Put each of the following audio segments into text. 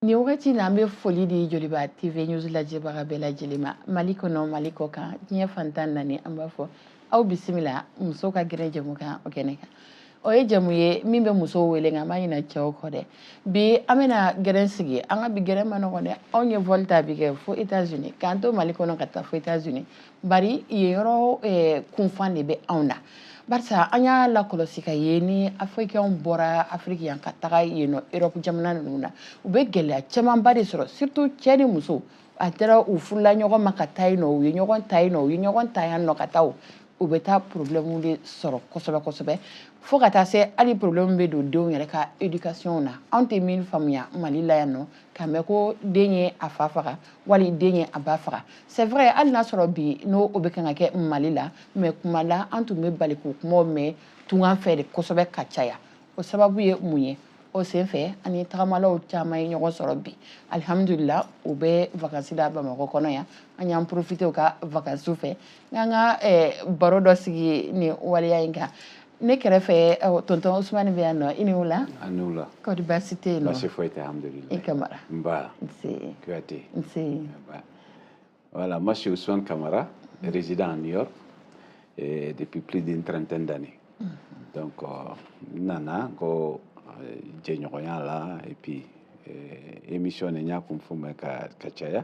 Nin wagati na, an bɛ foli di Joliba TV News lajɛbaga bɛɛ lajɛlen ma, Mali kɔnɔ, Mali kɔ kan, diɲɛ fantan naani. An b'a fɔ aw bisimila musow ka gɛrɛ jɛmu kan. O kɛnɛ kan, o ye jɛmu ye min bɛ musow wele, nka an b'a ɲina cɛw kɔ dɛ. Bi an bɛna gɛrɛn sigi. An ka bi gɛrɛn ma nɔgɔn dɛ. Anw ye vol ta bi kɛ fo États-Unis, k'an to Mali kɔnɔ ka taa fo États-Unis, bari yen yɔrɔ kunfan de bɛ anw na, barisa an y'a lakɔlɔsi ka ye ni Africains bɔra Afiriki yan ka taga yen nɔ, Europe jamana ninnu na, u bɛ gɛlɛya camanba de sɔrɔ, surtout cɛ ni muso. A taara u furula ɲɔgɔn ma ka taa yen nɔ, u ye ɲɔgɔn ta yen nɔ, u ye ɲɔgɔn ta yan nɔ ka taa, o u bɛ taa problème de sɔrɔ kosɛbɛ kosɛbɛ, fo ka taa se hali problème bɛ don denw yɛrɛ ka éducation na. Anw tɛ min faamuya Mali la yan nɔ, k'a mɛn ko den ye a fa faga wali den ye a ba faga, c'est vrai, hali n'a sɔrɔ bi n'o o bɛ kan ka kɛ Mali la, mais kuma la an tun bɛ bali k'o kumaw mɛn tunga fɛ de kosɛbɛ ka caya. O sababu ye mun ye? O senfɛ, ani tagamalaw caman ye ɲɔgɔn sɔrɔ bi. Alihamudulila, u bɛ vacances la Bamakɔ kɔnɔ yan. An y'an profiter u ka vacances fɛ n'an ka baro dɔ sigi nin waleya in kan. Ne kɛrɛfɛ, tonton Usumani bɛ yan nɔ. I ni wula. A ni wula. Kɔri baasi tɛ yen nɔ? Baasi foyi tɛ, alhamdulillah. I Kamara. Nba. Nse. Kuyate. Nse. Nba. Voilà, moi je suis Ousmane Kamara, résident à New York et depuis plus d'une trentaine d'années. Donc, n nana ko jɛɲɔgɔnya la et puis émission nin, n y'a kun fɔ mɛn ka caya.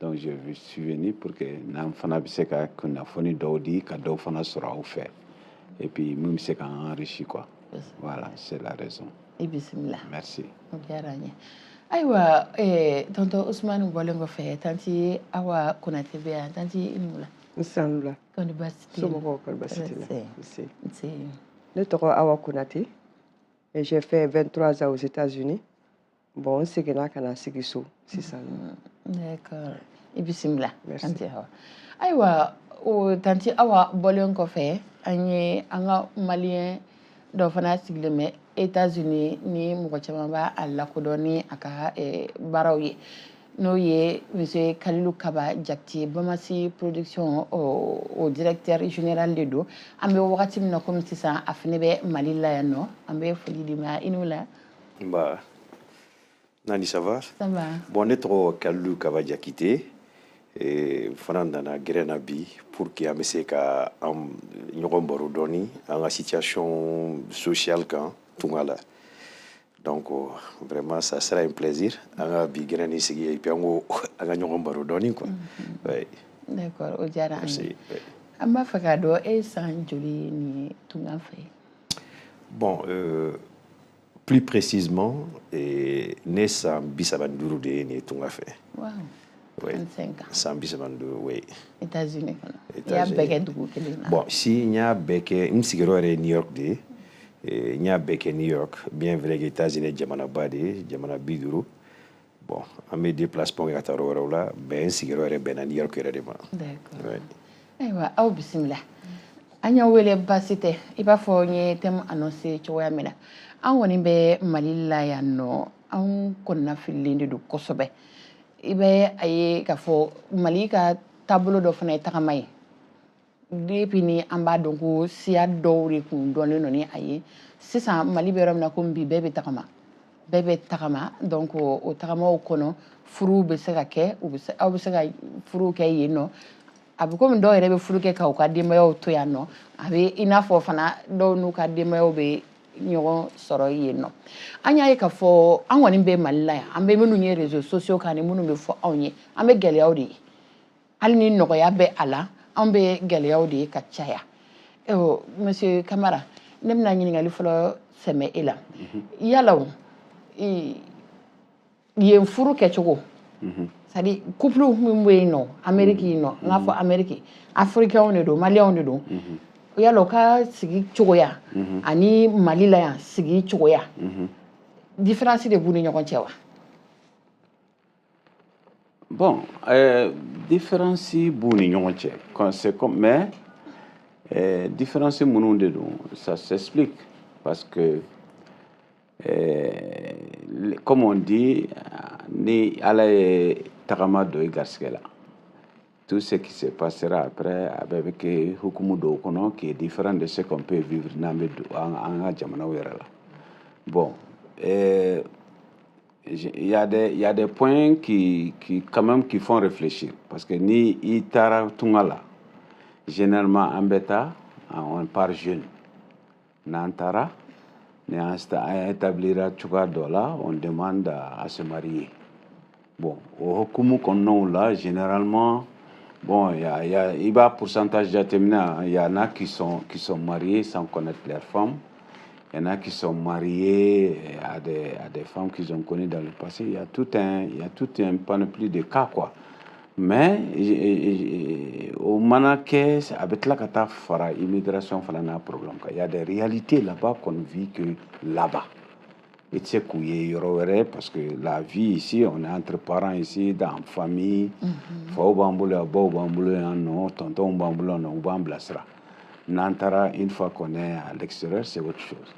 Donc je suis venu pour que n'an fana bɛ se ka kunnafoni dɔw di, ka dɔw fana sɔrɔ aw fɛ et puis min bɛ se k'an enrichi quoi. Voilà, c'est la raison. I bisimila. Merci. O diyara n ye. Ayiwa, tonton Usumani bɔlen kɔfɛ, tantie Awa Konate bɛ yan. Tantie, i ni wula. N sanula. Kɔni baasi tɛ yen? Somɔgɔw, kɔni baasi t'i la? Nse. Nse. Nse. Ne tɔgɔ Awa Konate et j'ai fait 23 ans aux États-Unis. Bon, n seginna ka na sigi so sisan. D'accord, i bisimila. Merci. Tantie Awa. Ayiwa, o tantie Awa bɔlen kɔfɛ, an ye an ka Malien dɔ fana sigilen bɛ États-Unis ni mɔgɔ caman b'a a lakodɔn ni a ka baaraw ye, n'o ye monsieur Kalilu Kaba Jakite, Bamasi Production o directeur général de don. An bɛ wagati min na komi sisan, a fana bɛ Mali la yan nɔ. An bɛ foli di ma. I n'o la. Nba. Nani, ça va? Ça va. Bon, ne tɔgɔ Kalilu Kaba Jakite. N fana nana gɛrɛn na bi pour que an bɛ se ka an ɲɔgɔn baro dɔɔni an ka situation sociale kan tunga la. Donc vraiment, ça sera un plaisir an ka bi gɛrɛn ni sigi et puis an ko an ka ɲɔgɔn baro dɔɔni quoi. Ouais. D'accord, o diyara an ye. Merci. Ouais. An b'a fɛ k'a dɔn, e ye san joli nin ye tunga fɛ? Bon, plus précisément, ne san 35 de ye nin ye tunga fɛ. Wow. Oui. 25 ans. San 35, oui. États-Unis kɔnɔ, i y'a bɛɛ kɛ dugu kelen na? Bon, si, n y'a bɛɛ kɛ, n sigiyɔrɔ yɛrɛ ye New York de ye. N y'a bɛɛ kɛ New York, bien vrai que États-Unis ye jamanaba de ye, jamana 50. Bon, an bɛ déplacement kɛ ka taa yɔrɔ wɛrɛw la, mais n sigiyɔrɔ yɛrɛ bɛnna New York yɛrɛ de ma. D'accord. Ouais. Ayiwa, aw bisimila. An y'aw wele baasi tɛ. I b'a fɔ n ye thème annoncé cogoya min na, an kɔni bɛ Mali la yan nɔ, anw kɔnɔna fililen de don kosɛbɛ. I bɛ a ye k'a fɔ Mali ka taabolo dɔ fana ye tagama ye depuis ni an b'a dɔn ko siya dɔw de kun dɔnnen don ni a ye. Sisan Mali bɛ yɔrɔ min na komi bi, bɛɛ bɛ tagama, bɛɛ bɛ tagama. Donc o tagamaw kɔnɔ, furuw bɛ se ka kɛ, u bɛ se, aw bɛ se ka furuw kɛ yen nɔ. A bɛ komi dɔw yɛrɛ bɛ furu kɛ k'aw ka denbayaw to yan nɔ. A bɛ i n'a fɔ fana dɔw n'u ka denbayaw bɛ ɲɔgɔn sɔrɔ yen nɔ. An y'a ye k'a fɔ an kɔni bɛ Mali la yan, an bɛ minnu ye réseaux sociaux kan ni minnu bɛ fɔ anw ye, an bɛ gɛlɛyaw de ye. Hali ni nɔgɔya bɛ a la, an bɛ gɛlɛyaw de ye ka caya. Monsieur Kamara, ne bɛna ɲininkali fɔlɔ sɛmɛ e la. Yala o yen furu kɛcogo, c'est à dire couple min bɛ yen nɔ Amérique yen nɔ, n k'a fɔ Amérique, Africains de don, Maliens de don, yala o ka sigi cogoya ani Mali la yan sigi cogoya, différence de b'u ni ɲɔgɔn cɛ wa? Bon, différence b'u ni ɲɔgɔn cɛ. C'est comme, mais différence minnu de don, ça s'explique parce que comme on dit, ni Ala ye tagama don i garisɛgɛ la, tout ce qui se passera après, a bɛɛ bɛ kɛ hukumu dɔw kɔnɔ qui est différent de ce qu'on peut vivre n'an bɛ an ka jamanaw yɛrɛ la. Bon, Il y a des points qui, quand même, qui font réfléchir. Parce que ni i taara tunga la, généralement, an bɛ taa, on part jeune. N'an taara, ni an établira cogoya dɔ la, on demande à se marier. Bon, o hukumu kɔnɔnaw la, généralement, bon, il y a, i b'a pourcentage jateminɛ, il y en a qui sont mariés sans connaître leur femme. Il y en a qui sont mariés à des femmes qu'ils ont connues dans le passé. Il y a tout un panoplie de cas, quoi. Mais o mana kɛ, a bɛ tila ka taa fara immigration fana n'a problème kan. Il y a des réalités là-bas qu'on ne vit que là-bas. I tɛ se k'u ye yɔrɔ wɛrɛ parce que la vie ici, on est entre parents ici, dans famille. Faw b'an bolo yan, baw b'an bolo yan nɔ, tontonw b'an bolo yan nɔ, u b'an bilasira. N'an taara, une fois qu'on est à l'extérieur, c'est autre chose.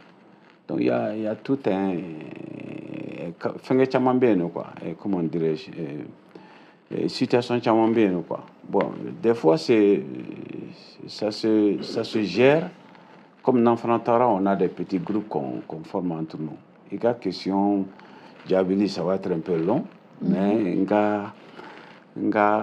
Donc il y a tout un fɛnkɛ caman bɛ yen nɔ, quoi. Comment dirais-je, situation caman bɛ yen nɔ, quoi. Bon, des fois, c'est ça se gère. Comme n'an fana taara, on a des petits groupes qu'on forme entre nous. I ka question jaabili, ça va être un peu long, mais n ka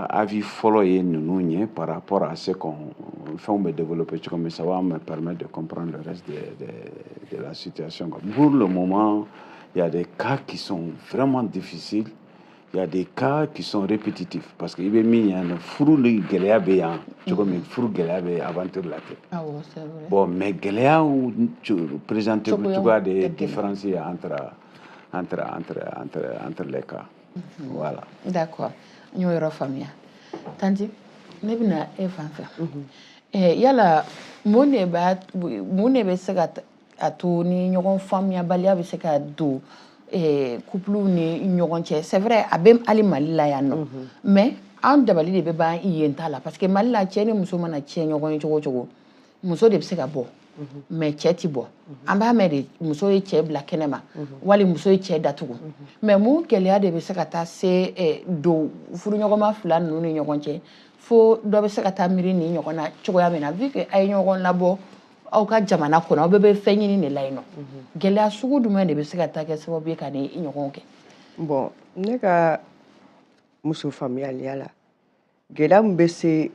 avis fɔlɔ ye ninnu ye par rapport à ce qu'on fɛnw bɛ développer cogo min, ça va me permettre de comprendre le reste de la situation, quoi. Pour le moment, il y a des cas qui sont vraiment difficiles, il y a des cas qui sont répétitifs, parce que i bɛ min yan nɔ, furu ni gɛlɛya bɛ yan cogo min, furu gɛlɛya bɛ aventure la ten. Awɔ, c'est vrai. Bon, mais gɛlɛyaw présenté Cogoyaw cogoya de ye tɛ kelen. Différence ye entre les cas, voilà. D'accord, n y'o yɔrɔ faamuya. Tantie, ne bɛna e fan fɛ. Yala mun de bɛ se ka a to ni ɲɔgɔn faamuyabaliya bɛ se ka don couple ni ɲɔgɔn cɛ? C'est vrai, a bɛ hali Mali la yan nɔ, mais an dabali de bɛ ban yen ta la, parce que Mali la, cɛ ni muso mana tiɲɛ ɲɔgɔn ye cogo o cogo, muso de bɛ se ka bɔ, mais cɛ ti bɔ. An b'a mɛn de muso ye cɛ bila kɛnɛ ma, wali muso ye cɛ datugu. Mais mun gɛlɛya de bɛ se ka taa se don furuɲɔgɔnma fila ninnu ni ɲɔgɔn cɛ, fo dɔ bɛ se ka taa miiri nin ɲɔgɔn na cogoya min na, vu que a ye ɲɔgɔn labɔ aw ka jamana kɔnɔ, aw bɛɛ bɛ fɛn ɲini de la yen nɔ? Gɛlɛya sugu jumɛn de bɛ se ka taa kɛ sababu ye ka nin ɲɔgɔn kɛ? Bon, ne ka muso faamuyaliya la, gɛlɛya min bɛ se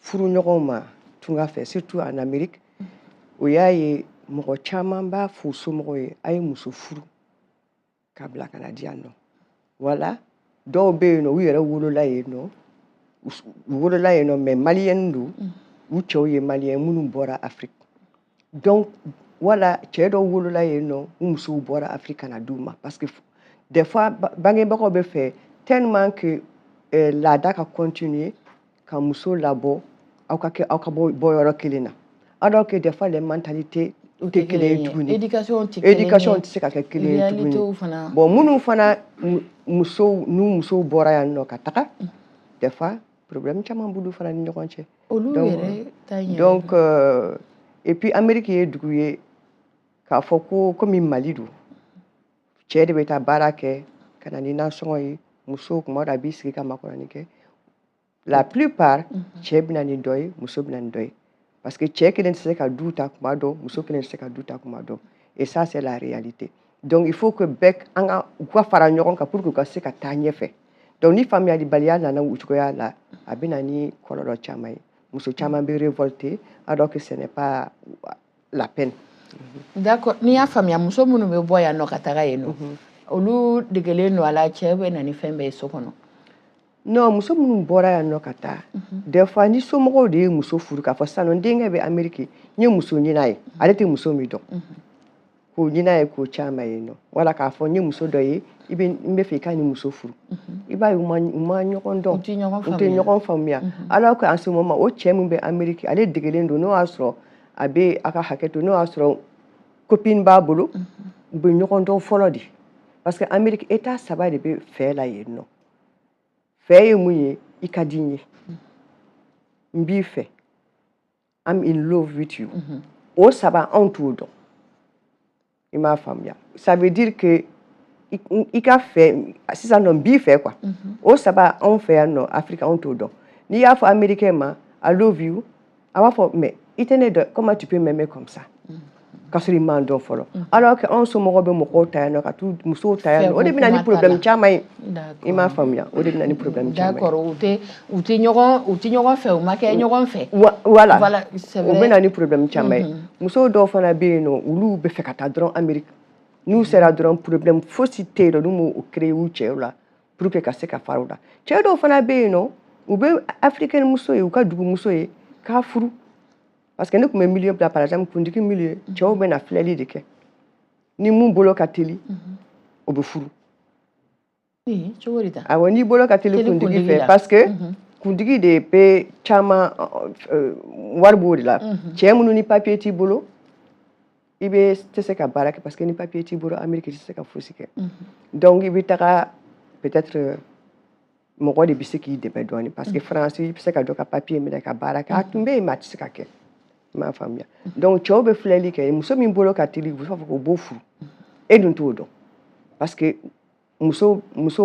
furuɲɔgɔnw ma tunga fɛ, surtout en Amérique, o y'a ye mɔgɔ caman b'a fɔ u somɔgɔw ye: a ye muso furu k'a bila ka na di yan nɔ. Wala dɔw bɛ yen nɔ, u yɛrɛ wolola yen nɔ, u wolola yen nɔ, mais maliyɛn don, u cɛw ye maliyɛn minnu bɔra Afrique. Donc wala cɛ dɔw wolola yen nɔ, u musow bɔra Afrique ka na d'u ma, parce que des fois bangebagaw bɛ fɛ tellement que laada ka continuer ka muso labɔ, aw ka kɛ aw ka bɔ yɔrɔ kelen na, alors que des fois les mentalités tɛ kelen ye tuguni. Éducation tɛ kelen ye. Éducation tɛ se ka kɛ kelen ye tuguni. Réalitéw fana. Bon, minnu fana musow n'u musow bɔra yan nɔ ka taga, des fois problème caman b'olu fana ni ɲɔgɔn cɛ. Olu Donc, yɛrɛ ta in yɛrɛ. Donc et puis Amérique ye dugu ye k'a fɔ ko komi Mali don, cɛ de bɛ taa baara kɛ ka na ni nasɔngɔ ye, muso kuma dɔ a b'i sigi ka makɔnɔni kɛ. La plupart, cɛ bɛ na ni dɔ ye, muso bɛ na ni dɔ ye, parce que cɛ kelen tɛ se ka du ta kuma dɔ, muso kelen tɛ se ka du ta kuma dɔ, et ça, c'est la réalité. Donc il faut que bɛɛ an ka u ka fara ɲɔgɔn kan pour que u ka se ka taa ɲɛfɛ. Donc ni faamuyalibaliya nana o cogoya la, a bɛ na ni kɔlɔlɔ caman ye, muso caman bɛ révolter alors que ce n'est pas la peine. D'accord, n'i y'a faamuya, muso minnu bɛ bɔ yan nɔ ka taga yen nɔ, olu degelen don a la, cɛ bɛ na ni fɛn bɛɛ ye so kɔnɔ. Non, muso minnu bɔra yan nɔ ka taa, des fois ni somɔgɔw de ye muso furu k'a fɔ sisan nɔ n denkɛ bɛ Amérique, n ye muso ɲini a ye, ale tɛ muso min dɔn, k'o ɲini a ye k'o ci a ma yen nɔ, wala k'a fɔ n ye muso dɔ ye, i bɛ n bɛ fɛ i ka nin muso furu. I b'a ye u ma ɲɔgɔn dɔn. U tɛ ɲɔgɔn U tɛ faamuya. ɲɔgɔn faamuya, alors que en ce moment o cɛ min bɛ Amérique, ale degelen don, n'o y'a sɔrɔ a bɛ a ka hakɛ to, n'o y'a sɔrɔ copine b'a bolo, u bɛ ɲɔgɔn dɔn fɔlɔ de, parce que Amérique état saba de bɛ fɛ la yen nɔ. Fɛ ye mun ye? I ka di n ye, n b'i fɛ, I'm in love with you. O saba, anw t'o dɔn, i m'a faamuya? Ça veut dire que i ka fɛ sisan nɔ, n b'i fɛ, quoi. O saba, anw fɛ yan nɔ Afrique, anw t'o dɔn. N'i y'a fɔ américain ma "I love you", a b'a fɔ: "Mais i tɛ ne dɔn, comment tu peux m'aimer comme ça?" Ka sɔrɔ i m'an dɔn fɔlɔ, alors que anw somɔgɔw bɛ mɔgɔw ta yan nɔ, ka t'u musow ta yan nɔ. O de bɛ na ni problème caman ye, i m'a faamuya? O de bɛ na ni problème caman ye. D'accord, u tɛ ɲɔgɔn fɛ, u ma kɛ ɲɔgɔn fɛ. Voilà, o bɛ na ni problème caman ye. Musow dɔw fana bɛ yen nɔ, olu bɛ fɛ ka taa dɔrɔn Amérique. N'u sera dɔrɔn, problème fosi tɛ yen nɔ n'u m'o créer u cɛw la pour que ka se ka fara u la. Cɛ dɔw fana bɛ yen nɔ, u bɛ africaine muso ye, u ka dugu muso ye, k'a furu, parce que ne tun bɛ milieu bila, par exemple kuntigi milieu, cɛw bɛ na filɛli de kɛ. Ni mun bolo ka teli, o bɛ furu. Cogo di ta? Awɔ, n'i bolo ka teli kuntigi fɛ, parce que kuntigi de bɛ caman wari b'o de la. Cɛ minnu ni papier t'i bolo, i bɛ tɛ se ka baara kɛ, parce que ni papier t'i bolo Amérique, i tɛ se ka fosi kɛ. Donc i bɛ taga, peut-être mɔgɔ de bɛ se k'i dɛmɛ dɔɔnin, parce que France, i bɛ se ka dɔ ka papier minɛ ka baara kɛ. A tun bɛ yen, mais a tɛ se ka kɛ, i m'a faamuya? Donc cɛw bɛ filɛli kɛ, muso min bolo ka teli, u b'a fɔ k'o b'o furu. E dun t'o dɔn, parce que musow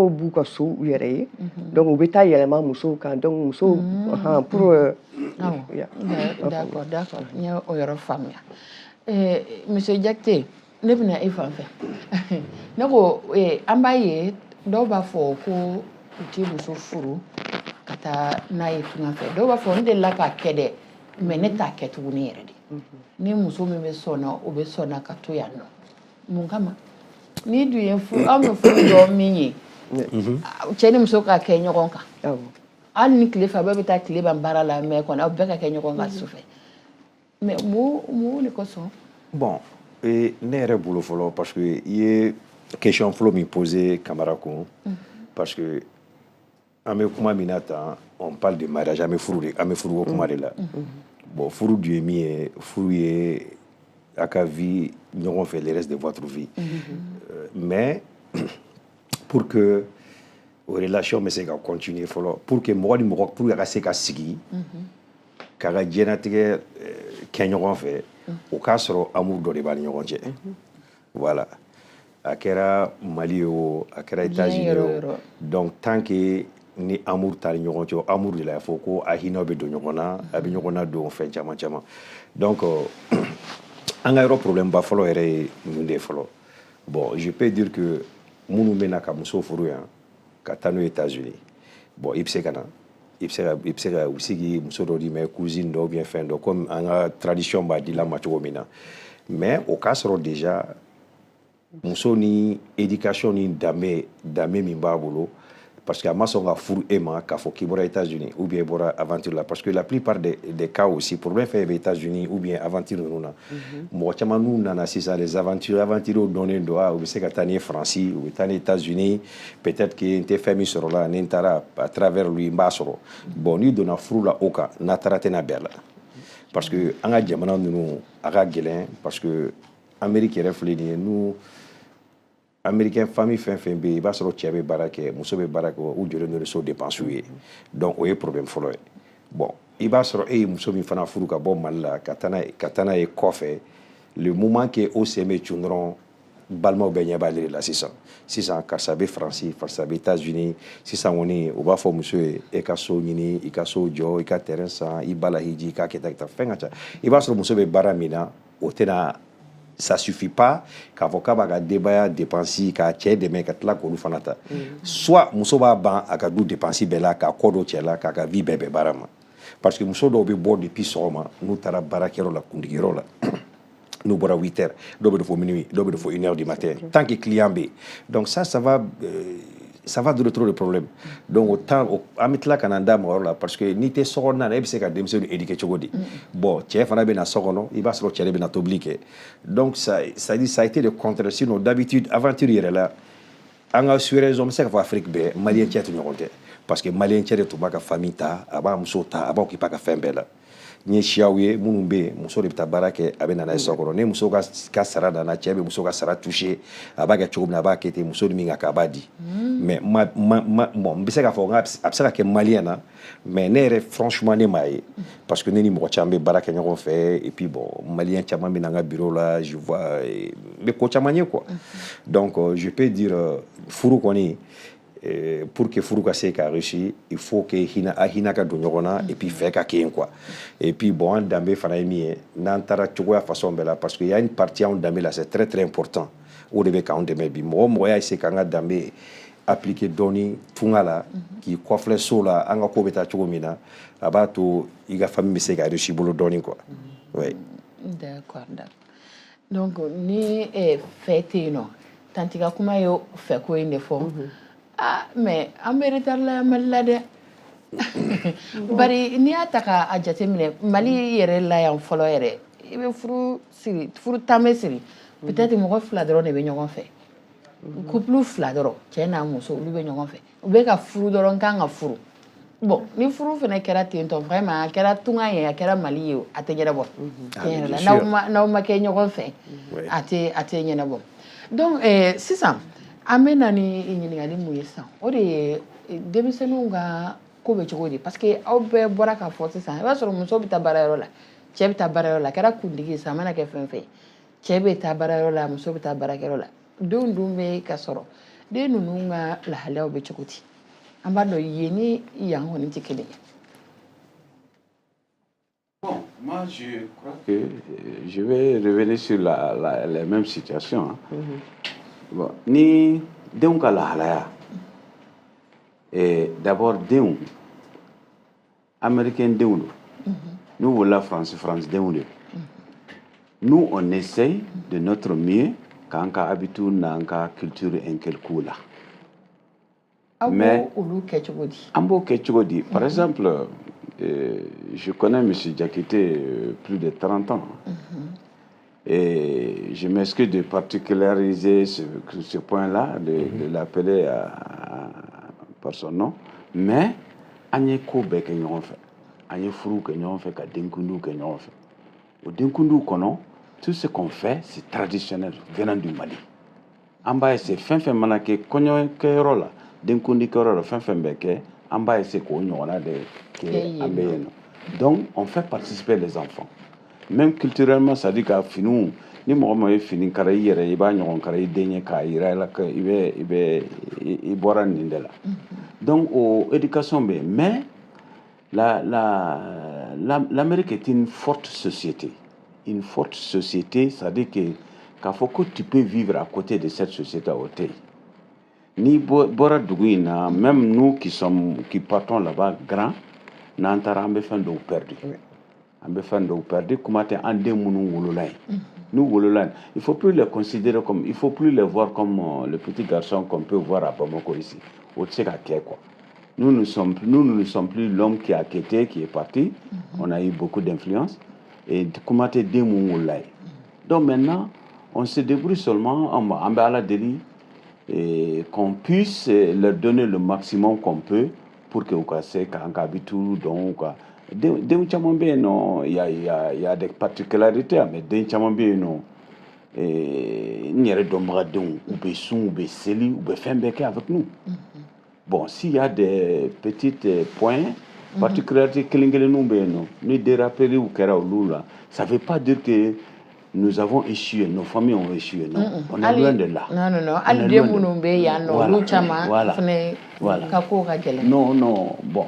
b'u ka so u yɛrɛ ye. Donc u bɛ taa yɛlɛma musow kan. Donc musow pour. D'accord, n ye o yɔrɔ faamuya. Monsieur Jakite, ne bɛna e fan fɛ. Ne ko an b'a ye, dɔw b'a fɔ ko u tɛ muso furu ka taa n'a ye tunga fɛ. Dɔw b'a fɔ n delila k'a kɛ dɛ, mais ne t'a kɛ tuguni yɛrɛ de. Ni muso min bɛ sɔn na, o bɛ sɔn na ka to yan nɔ. Mun kama ni dun ye furu, anw bɛ furu dɔn min ye, cɛ ni muso ka kɛ ɲɔgɔn kan, hali ni tile fɛ bɛɛ bɛ taa tile ban baara la, mais kɔni aw bɛɛ ka kɛ ɲɔgɔn kan su fɛ. Mais mun de kosɔn? Bon, ne yɛrɛ bolo fɔlɔ, parce que i ye question fɔlɔ min posé Kamara kun, parce que an bɛ kuma min na tan, on parle de mariage, an bɛ furu de, an bɛ furuko kuma de la. Bon, furu dun ye min ye, furu ye a ka vie ɲɔgɔn fɛ le reste de votre vie. Mais pour que o relation bɛ se ka continuer fɔlɔ, pour que mɔgɔ ni mɔgɔ, pour que a ka se ka sigi k'a ka diɲɛlatigɛ kɛ ɲɔgɔn fɛ, o k'a sɔrɔ amour dɔ de b'a ni ɲɔgɔn cɛ. Voilà, a kɛra Mali ye o, a kɛra États-Unis ye o, donc tant que ni amour t'a ni ɲɔgɔn cɛ, amour de la fɔ ko a hinɛ bɛ don ɲɔgɔn na, a bɛ ɲɔgɔn na don fɛn caman caman. Donc an ka yɔrɔ problème ba fɔlɔ yɛrɛ ye ninnu de ye fɔlɔ. Bon, je peux dire que minnu bɛ na ka muso furu yan ka taa n'o ye États-Unis, bon, i bɛ se ka na, i bɛ se ka u bɛ se k'i muso dɔ d'i ma, cousine dɔ ou bien fɛn dɔ, comme an ka tradition b'a di la ma cogo min na. Mais o k'a sɔrɔ déjà muso ni éducation ni danbe min b'a bolo, parce que a ma sɔn ka furu e ma k'a fɔ k'i bɔra États-Unis ou bien i bɔra aventure la. Parce que la plupart des cas aussi, problème fɛn bɛ États-Unis ou bien aventure ninnu na, mɔgɔ caman n'u nana sisan, les aventures, aventuriers dɔnnen don, ah, u bɛ se ka taa ni ye Faransi, u bɛ taa ni États-Unis, peut-être que n tɛ fɛn min sɔrɔ la, ni n taara à travers lui, n b'a sɔrɔ. Bon, n'i donna furu la o kan, n'a taara tɛna bɛn a la, parce que an ka jamana ninnu a ka gɛlɛn, parce que Amérique yɛrɛ filɛ nin ye, n'u américain famille fɛn fɛn bɛ yen, i b'a sɔrɔ cɛ bɛ baara kɛ, muso bɛ baara kɛ, u jɔlen don ni so dépense ye. Donc o ye problème fɔlɔ ye. Bon, i b'a sɔrɔ e ye muso min fana furu ka bɔ Mali la ka taa n'a ye kɔfɛ, le moment que o sen bɛ cun dɔrɔn, balimaw bɛɛ ɲɛ b'ale de la. Sisan sisan, karisa bɛ Faransi, karisa bɛ États-Unis. Sisan kɔni, u b'a fɔ muso ye: e ka so ɲini, i ka so jɔ, i ka terrain san, i ba lahiji, i k'a kɛ tan, fɛn ka ca. I b'a sɔrɔ muso bɛ baara min na, o tɛna, ça suffit pas k'a fɔ k'a b'a ka denbaya dépense, k'a cɛ dɛmɛ, ka tila k'olu fana ta. Soit muso b'a ban a ka du dépense bɛɛ la, k'a kɔ don cɛ la, k'a ka vie bɛɛ bɛn baara ma, parce que muso dɔw bɛ bɔ depuis sɔgɔma, n'u taara baarakɛyɔrɔ la, kundigiyɔrɔ la, n'u bɔra 8 heures, dɔw bɛ fɔ minuit, dɔw bɛ fɔ 1 heure du matin, tant que client bɛ yen. Donc ça va donner trop de problèmes. Donc o temps, an bɛ tila ka na da mɔgɔ wɛrɛ la, parce que n'i tɛ so kɔnɔna na, e bɛ se ka denmisɛnninw éduquer cogo di? Bon, cɛ fana bɛ na so kɔnɔ, i b'a sɔrɔ cɛ de bɛ na tobili kɛ. Donc ça dit, ça a été le contraire. Sinon d'habitude, aventure yɛrɛ la, an ka sous-région, n bɛ se k'a fɔ Afrique bɛɛ, malien cɛ tɛ ɲɔgɔn tɛ, parce que malien cɛ de tun b'a ka famille ta, a b'a muso ta, a b'a occuper a ka fɛn bɛɛ la. N ye siyaw ye minnu bɛ yen, muso de bɛ taa baara kɛ, a bɛ na n'a ye so kɔnɔ. Ni muso ka sara nana, cɛ bɛ muso ka sara toucher, a b'a kɛ cogo min na, a b'a kɛ ten. Muso ni min ka kan, a b'a di. Mais ma bon, n bɛ se k'a fɔ a bɛ se ka kɛ malien na, mais ne yɛrɛ, franchement, ne m'a ye, parce que ne ni mɔgɔ caman bɛ baara kɛ ɲɔgɔn fɛ. Et puis bon, malien caman bɛ na n ka bureau la, je vois, n bɛ ko caman ye quoi. Donc je peux dire, furu kɔni Pour que furu ka se ka réussir, il faut que hinɛ a hinɛ ka don ɲɔgɔn na et puis fɛ ka kɛ yen quoi. Et puis bon, an danbe fana ye min ye, n'an taara cogoya façon bɛɛ la, parce que y a une partie anw danbe la, c'est très très important, o de bɛ k'anw dɛmɛ bi. Mɔgɔ mɔgɔ y'a essayer k'an ka danbe appliquer dɔɔni tunga la, k'i kɔfilɛ so la, an ka ko bɛ taa cogo min na, a b'a to i ka famille bɛ se ka réussir bolo dɔɔni quoi, ouais. D'accord. Donc ni fɛ tɛ yen nɔ, tantie ka kuma ye fɛ ko in de fɔ. Ah, mais an bɛ retard la Mali la dɛ, bari n'i y'a ta k'a jateminɛ, Mali yɛrɛ la yan fɔlɔ yɛrɛ, i bɛ furu siri, furu tan bɛ siri, peut-être mɔgɔ fila dɔrɔn de bɛ ɲɔgɔn fɛ, couple fila dɔrɔn, cɛ n'a muso, olu bɛ ɲɔgɔn fɛ, u bɛ ka furu dɔrɔn kan ka furu. Bon, ni furu fana kɛra ten tɔ, vraiment, a kɛra tunga ye, a kɛra Mali ye, a tɛ ɲɛnabɔ tiɲɛ yɛrɛ la. N'aw ma kɛ ɲɔgɔn fɛ, a tɛ ɲɛnabɔ. Donc sisan an bɛ na ni ɲininkali mun ye sisan, o de ye denmisɛnninw ka ko bɛ cogo di? Parce que aw bɛɛ bɔra k'a fɔ sisan, i b'a sɔrɔ muso bɛ taa baarayɔrɔ la, cɛ bɛ taa baarayɔrɔ la, a kɛra kuntigi ye sa, a mana kɛ fɛn fɛn ye, cɛ bɛ taa baarayɔrɔ la, muso bɛ taa baarakɛyɔrɔ la, denw dun bɛ ka sɔrɔ. Den ninnu ka lahalayaw bɛ cogo di? An b'a dɔn yen ni yan kɔni tɛ kelen ye. Bon, moi je crois que je vais revenir sur la même situation. Hein. Bon, ni denw ka lahalaya, d'abord denw, américain denw don, n'u wolola France, France denw de. Nous, on essaye de notre mieux k'an ka habitude n'an ka culture inculquer la. Aw Mais b'o olu kɛ cogo di? An b'o kɛ cogo di? Par exemple, je connais M. Diakité plus de 30 ans. Et je m'excuse de particulariser ce point-là, de l'appeler par son nom. Mais an ye ko bɛɛ kɛ ɲɔgɔn fɛ. An ye furuw kɛ ɲɔgɔn fɛ, ka denkundiw kɛ ɲɔgɔn fɛ. O denkundiw kɔnɔ, tout ce qu'on fait, c'est traditionnel venant du Mali. An b'a essayer, fɛn fɛn mana kɛ kɔɲɔkɛyɔrɔ la, denkundikɛyɔrɔ la, fɛn fɛn bɛ kɛ, an b'a essayer k'o ɲɔgɔnna de kɛ. Kɛ. An bɛ yen nɔ. Donc on fait participer les enfants, même culturellement, c'est à dire ka finiw, ni mɔgɔ min ye fini kara i yɛrɛ, i b'a ɲɔgɔn kara i den ye k'a yira i la que i bɛ i bɔra nin de la. Donc o éducation bɛ yen, mais l'Amérique est une forte société, une forte société, c'est-à-dire que k'a fɔ ko tu peux vivre à côté de cette société, o tɛ yen. N'i bɔra dugu in na, même nous qui partons là-bas grand, n'an taara, an bɛ fɛn dɔw perdu, an bɛ fɛn dɔw perdu. Kuma tɛ an den minnu wolola yen, n'u wolola yen, il faut plus les considérer comme, il faut plus les voir comme le petit garçon qu'on peut voir à Bamako ici. O tɛ se ka kɛ quoi. Nous, nous ne sommes plus l'homme qui a quitté, qui est parti. On a eu beaucoup d'influence et kuma tɛ den mun wolola yen. Donc maintenant, on se débrouille seulement, an bɛ Ala deli et qu'on puisse leur donner le maximum qu'on peut pour que u ka se k'an ka habitude dɔn. U ka denw caman bɛ yen nɔ, il y a des particularités, mais den caman bɛ yen nɔ, n yɛrɛ dɔnbaga denw, u bɛ sun, u bɛ seli, u bɛ fɛn bɛɛ kɛ avec nous. Bon, s'il y a des petites points, particularités kelen kelenninw bɛ yen nɔ, ni dérapeliw kɛra olu la, ça veut pas dire que nous avons échoué, nos familles ont échoué. Non, on est loin de là. Non, non, non. Hali den minnu bɛ yan nɔ, olu caman fɛnɛ ka ko ka gɛlɛn. Non, non. Bon.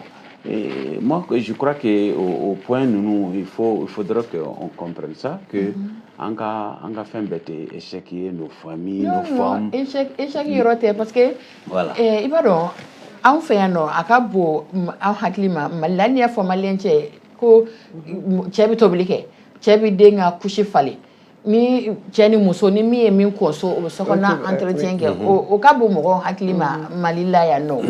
Et moi, je crois qu'au point nous, il faudra qu'on comprenne ça, que an ka fɛn bɛɛ tɛ échec ye, nos familles, non, nos femmes. Échec, échec yɔrɔ tɛ, parce que Voilà. I b'a dɔn, anw fɛ yan nɔ, a ka bon an hakili ma Mali la. Hali n'i y'a fɔ malien cɛ ko cɛ bɛ tobili kɛ, cɛ bɛ den ka couche falen, ni cɛ ni muso ni min ye min kɔ so, o bɛ sokɔnɔ entretien kɛ, o ka bon mɔgɔw hakili ma Mali la yan nɔ.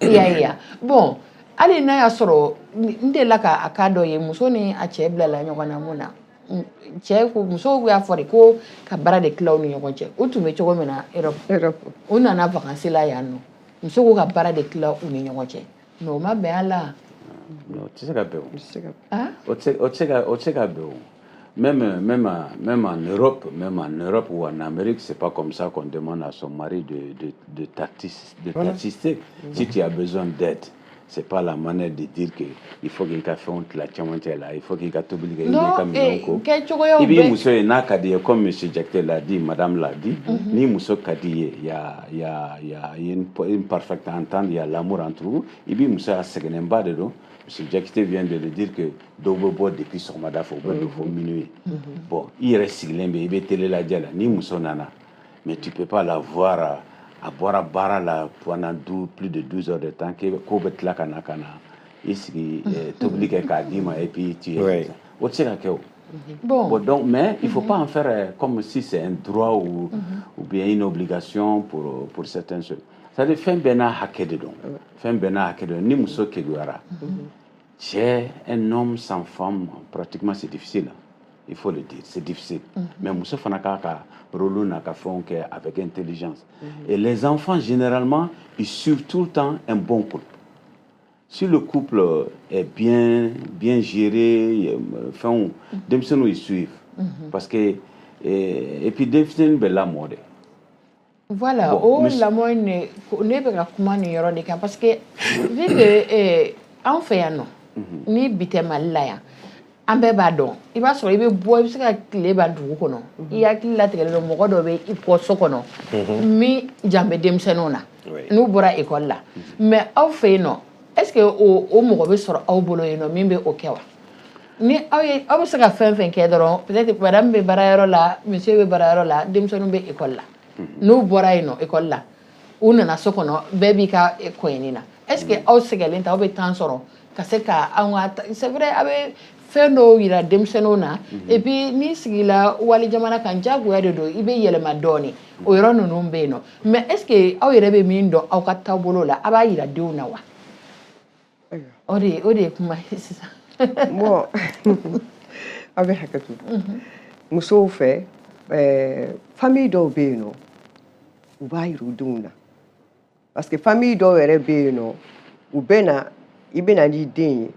I y'a ye ya? Bon, hali n'a y'a sɔrɔ n delila ka a cas dɔ ye, muso ni a cɛ bilala ɲɔgɔn na mun na, cɛ ko, musow y'a fɔ de ko ka baara de tila u ni ɲɔgɔn cɛ. U tun bɛ cogo min na Europe, u nana vacances la yan nɔ, muso ko ka baara de tila u ni ɲɔgɔn cɛ, mais o ma bɛn a la. O tɛ se ka bɛn o. O tɛ se ka bɛn o. Même en Europe, même en Europe ou en Amérique, c'est pas comme ça qu'on demande à son mari de t'assister. Si tu as besoin d'aide, C'est pas la manière de dire que il faut k'i ka fɛnw tila cɛmancɛ la, il faut k'i ka tobili kɛ, i b'i ka minɛnw ko. Kɛcogoyaw. I b'i muso ye, n'a ka di ye, comme monsieur Diakité l'a dit, madame l'a dit, ni muso ka di ye, il y a une parfaite entente, il y a l'amour entre vous. I b'i muso, a sɛgɛnnenba de don. Monsieur Diakité vient de le dire que dɔw bɛ bɔ depuis sɔgɔmada fɛ, u bɛ don fo minuit. Bon, i yɛrɛ sigilen bɛ, i bɛ télé lajɛ la, ni muso nana, mais tu peux pas la voir, a bɔra baara la pendant plus de 12 heures de temps, k'o bɛ tila ka na i sigi, tobili kɛ k'a d'i ma, et puis tu es, o tɛ se ka kɛ o. Bon, donc, mais il faut pas en faire comme si c'est un droit ou bien une obligation pour certaines choses. C'est-à-dire, fɛn bɛɛ n'a hakɛ de don. Fɛn bɛɛ n'a hakɛ de don. Ni muso keguyara, cɛ, un homme sans femme, pratiquement c'est difficile. Il faut le dire, c'est difficile. Mais muso fana k'a ka rôle n'a ka fɛnw kɛ avec intelligence. Et les enfants, généralement, ils suivent tout le temps un bon couple. Si le couple est bien, bien géré, fɛnw, denmisɛnninw, ils suivent. Parce que, et puis denmisɛnnin bɛ lamɔ de. Voilà, Bon, o lamɔ in de, ne bɛ ka kuma nin yɔrɔ de kan, parce que vu que anw fɛ yan nɔ, ni bi tɛ Mali la yan, an bɛɛ b'a dɔn, i b'a sɔrɔ i bɛ bɔ, i bɛ se ka tile ban dugu kɔnɔ, i hakili latigɛlen don, mɔgɔ dɔ bɛ i kɔ so kɔnɔ min jan bɛ denmisɛnninw na n'u bɔra ekɔli la. Mais aw fɛ yen nɔ, est ce que o mɔgɔ bɛ sɔrɔ aw bolo yen nɔ min bɛ o kɛ wa? Ni aw ye, aw bɛ se ka fɛn fɛn kɛ dɔrɔn, peut-être madame bɛ baarayɔrɔ la, monsieur bɛ baarayɔrɔ la, denmisɛnninw bɛ ekɔli la, n'u bɔra yen nɔ ekɔli la, u nana so kɔnɔ, bɛɛ b'i ka kɔɲɛni na. Est ce que aw sɛgɛnlen tɛ, aw bɛ temps sɔrɔ ka se ka anw ka, c'est vrai, aw bɛ fɛn dɔw yira denmisɛnninw na, et puis n'i sigila wali jamana kan, diyagoya de don, i bɛ yɛlɛma dɔɔnin, o yɔrɔ ninnu bɛ yen nɔ. Mais est ce que aw yɛrɛ bɛ min dɔn aw ka taabolo la, a b'a yira denw na wa? O de ye kuma ye sisan. Bon, aw bɛ hakɛ to. Musow fɛ, famille dɔw bɛ yen nɔ, u b'a yira u denw na, parce que famille dɔw yɛrɛ bɛ yen nɔ, u bɛ na, i bɛ na n'i den ye,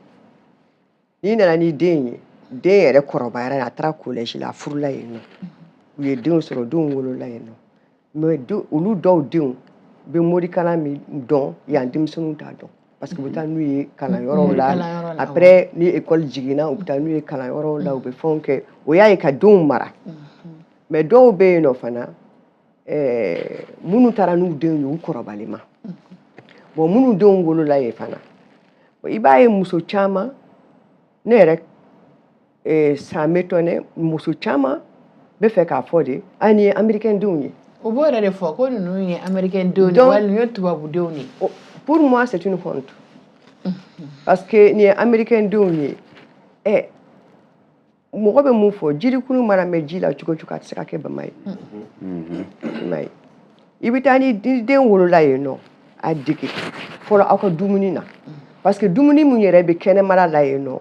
n'i nana n'i den ye, den yɛrɛ kɔrɔbayara, a taara collège la, a furula yen nɔ, u ye denw sɔrɔ, denw wolola yen nɔ. Mais olu dɔw denw bɛ morikalan min dɔn yan, denmisɛnninw t'a dɔn, parce que u bɛ taa n'u ye kalanyɔrɔw la. Kalanyɔrɔ la. Après, ni école jiginna, u bɛ taa n'u ye kalanyɔrɔw la, u bɛ fɛnw kɛ, o y'a ye ka denw mara. Mais dɔw bɛ yen nɔ fana, minnu taara n'u denw ye, u kɔrɔbalen ma, bon, minnu denw wolola yen fana, bon, i b'a ye muso caman, ne yɛrɛ, ça m'étonne, muso caman bɛ fɛ k'a fɔ de a nin ye américain denw ye. O b'o yɛrɛ de fɔ ko ninnu ye américain denw de Donc- wali ninnu ye tubabu denw de ye. Pour moi, c'est une honte, parce que nin ye américain denw ye. Mɔgɔ bɛ mun fɔ? Jirikunu mana mɛn ji la cogo o cogo, a tɛ se ka kɛ bama ye. I m'a ye, i bɛ taa ni den wolola yen nɔ, a dege fɔlɔ aw ka dumuni na, parce que dumuni min yɛrɛ bɛ kɛnɛmana la yen nɔ,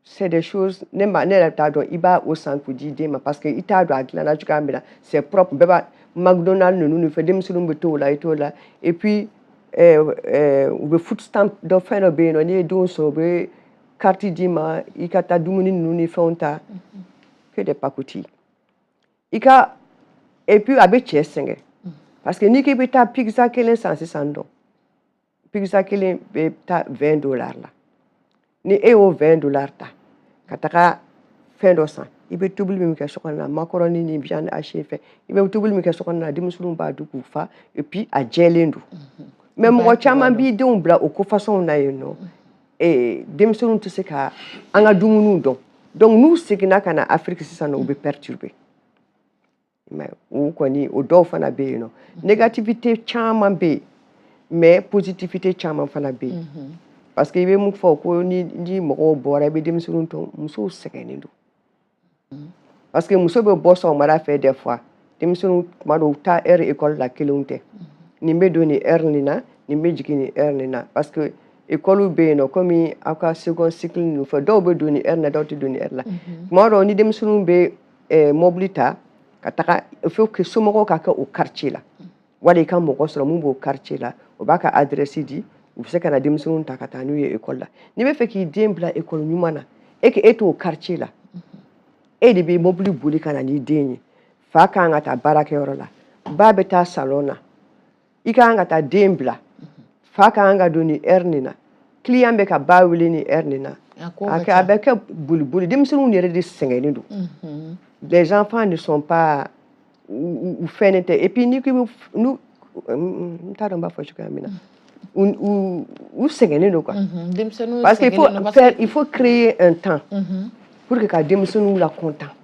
c'est des choses, ne ma, ne yɛrɛ t'a dɔn i b'a o san k'o di den ma, parce que i t'a dɔn a dilanna cogoya min na. C'est propre, bɛɛ b'a McDonald ninnu ni fɛn, denmisɛnninw bɛ t'o la, i t'o la. Et puis u bɛ food stamp dɔ, fɛn dɔ bɛ yen nɔ, n'i ye denw sɔrɔ, u bɛ carte d'i ma, i ka taa dumuni ninnu ni fɛnw ta, que des pacotilles i ka. Et puis a bɛ cɛ sɛgɛn, parce que n'i k'i bɛ taa pizza kelen san sisan dɔn, pizza kelen bɛ taa 20 dollars la. Ni e y'o 20 dollars ta ka taga fɛn dɔ san, i bɛ tobili min kɛ so kɔnɔ na, macaroni ni viande hachée fɛn, i bɛ tobili min kɛ so kɔnɔ na, denmisɛnninw b'a dun k'u fa, et puis a jɛlen don. Mais mɔgɔ caman b'i denw bila o ko façon na yen nɔ, denmisɛnninw tɛ se ka an ka dumuniw dɔn. Donc n'u seginna ka na Afiriki sisan nɔ, u bɛ perturber. I m'a ye, o kɔni, o dɔw fana bɛ yen nɔ. Négativité caman bɛ yen, mais positivité caman fana bɛ yen, parce que i bɛ mun fɔ ko ni mɔgɔw bɔra, i bɛ denmisɛnninw to, musow sɛgɛnnen don, parce que muso bɛ bɔ sɔgɔmada fɛ, des fois denmisɛnninw tuma dɔw u taa heure école la kelenw tɛ, nin bɛ don nin heure nin na, nin bɛ jigin nin heure nin na, parce que école bɛ yen nɔ, komi aw ka second cycle ninnu fɛ, dɔw bɛ don nin heure na, dɔw tɛ don nin heure la. Tuma dɔw ni denmisɛnninw bɛ mobili ta ka taga, il faut que somɔgɔw ka kɛ o quartier la, wali i ka mɔgɔ sɔrɔ mun b'o quartier la, o b'a ka adresse di, u bɛ se ka na denmisɛnninw ta ka taa n'u ye école la. N'i bɛ fɛ k'i den bila école ɲuman na, e que e t'o quartier la, e de bɛ mobili boli ka na n'i den ye. Fa kan ka taa baarakɛyɔrɔ la, ba bɛ taa salon na, i ka kan ka taa den bila. Fa ka kan ka don nin heure nin na, client bɛ ka ba wele nin heure nin na. A ko A ka kɛ a ca. bɛ kɛ boliboli, denmisɛnninw yɛrɛ de sɛgɛnnen don. Les enfants ne sont pas u fɛnnen tɛ. Et puis n'i ko i bɛ n'u, n t'a dɔn n b'a fɔ cogoya min na, u sɛgɛnnen don quoi. Denmisɛnninw Parce qu'il faut sɛgɛnnen don parce faire que il faut créer un temps pour que ka denmisɛnninw la content.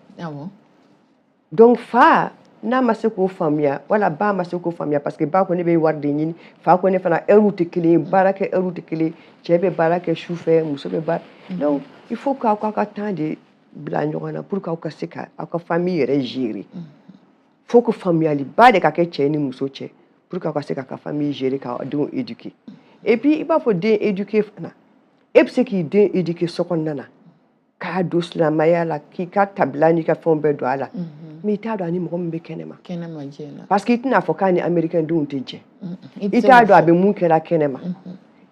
Donc fa n'a ma se k'o faamuya, wala ba ma se k'o faamuya, parce que ba ko ne bɛ wari de ɲini, fa ko ne fana, heure tɛ kelen ye, baara kɛ heure tɛ kelen ye, cɛ bɛ baara kɛ su fɛ, muso bɛ baara. Donc il faut k'aw k'aw ka temps de bila ɲɔgɔn na pour que aw ka se ka aw ka famille yɛrɛ gérer. Faut que faamuyaliba de ka kɛ cɛ ni muso cɛ pour que aw ka se k'a ka famille gérer, k'aw denw éduquer. Et puis i b'a fɔ den éduquer fana, e bɛ se k'i den éduquer so kɔnɔna na, k'a don silamɛya la, k'i ka tabila n'i ka fɛnw bɛɛ don a la, mais i t'a dɔn a ni mɔgɔ min bɛ kɛnɛma. Kɛnɛma diɲɛ na. Parce que i tɛna fɔ k'a ni américain denw tɛ jɛ. I tɛ I se t'a k'o dɔn a fɔ. bɛ mun kɛra kɛnɛma,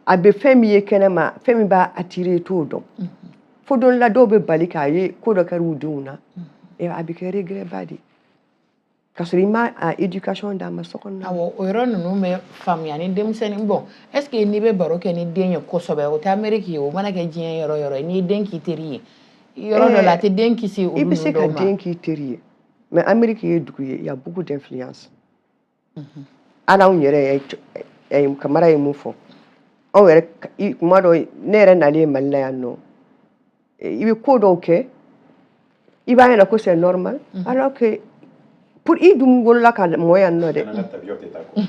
a bɛ fɛn min ye kɛnɛma, fɛn min b'a attirer, i t'o dɔn. Fo don la dɔw bɛ bali k'a ye ko dɔ kɛra u denw na, a bɛ kɛ regret ba de ye, k'a sɔrɔ i ma a éducation d'a ma so kɔnɔna na. Awɔ, o yɔrɔ ninnu bɛ faamuya ni denmisɛnnin. Bon, est ce que n'i bɛ baro kɛ ni den ye kosɛbɛ, o tɛ Amérique ye, o mana kɛ diɲɛ yɔrɔ yɔrɔ ye, n'i ye den k'i teri ye yɔrɔ dɔ la, a tɛ den kisi I olu bɛ se ninnu ka dɔw ma. den k'i teri ye, mais Amérique ye dugu ye, il y a beaucoup d'influence. Hali anw yɛrɛ ye, Kamara ye mun fɔ, anw yɛrɛ kuma dɔ, ne yɛrɛ nalen Mali la yan nɔ, i bɛ ko dɔw kɛ, i b'a ɲɛna ko c'est normal, alors que pour i dun wolola ka mɔ yan nɔ dɛ,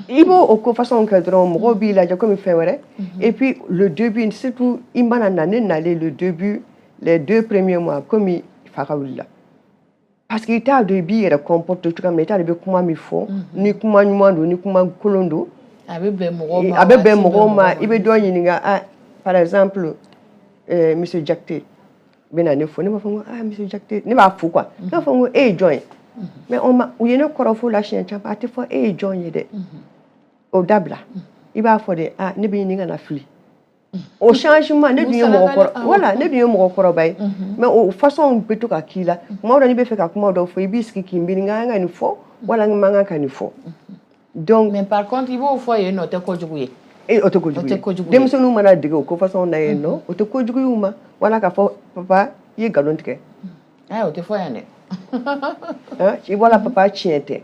i b'o o ko façon kɛ dɔrɔn, mɔgɔw b'i lajɛ komi fɛn wɛrɛ. Et puis le début surtout, i mana na, ne nalen, le début, les 2 premiers mois, komi fa ka wuli la, parce que i t'a dɔn i b'i yɛrɛ comporter cogoya min na, i t'a dɔn i bɛ kuma min fɔ, ni kuma ɲuman don, ni kuma kolon don. A bɛ bɛn mɔgɔw ma. A bɛ wa, bɛn ti mɔgɔw ma. I bɛ dɔ ɲininka, ah, par exemple, monsieur Jakite bɛ na ne fo, ne b'a fɔ ko ah, monsieur Jakite, ne b'a fo quoi. Ne b'a fɔ ko e ye jɔn ye? Mais on ma, u ye ne kɔrɔfɔ la siɲɛ caman, a tɛ fɔ e ye jɔn ye dɛ, o dabila. I b'a fɔ de, ah, ne bɛ ɲini ka na fili o changement. Ne dun ye mɔgɔkɔrɔ, voilà, ne dun ye mɔgɔkɔrɔba ye, mais o façon bɛ to ka k'i la. Kuma dɔ, n'i bɛ fɛ ka kuma dɔ fɔ, i b'i sigi k'i miiri, n ka kan ka nin fɔ wala n man kan ka nin fɔ. Donc Mais par contre, i b'o fɔ yen nɔ, o tɛ kojugu ye. E, o tɛ kojugu O tɛ ye. kojugu ye. Denmisɛnninw mana dege o ko façon na yen nɔ, o tɛ kojugu y'u ma, wala k'a fɔ papa, i ye nkalon tigɛ. Ayi, o tɛ fɔ yan dɛ. Hein, i wala papa, tiɲɛ tɛ.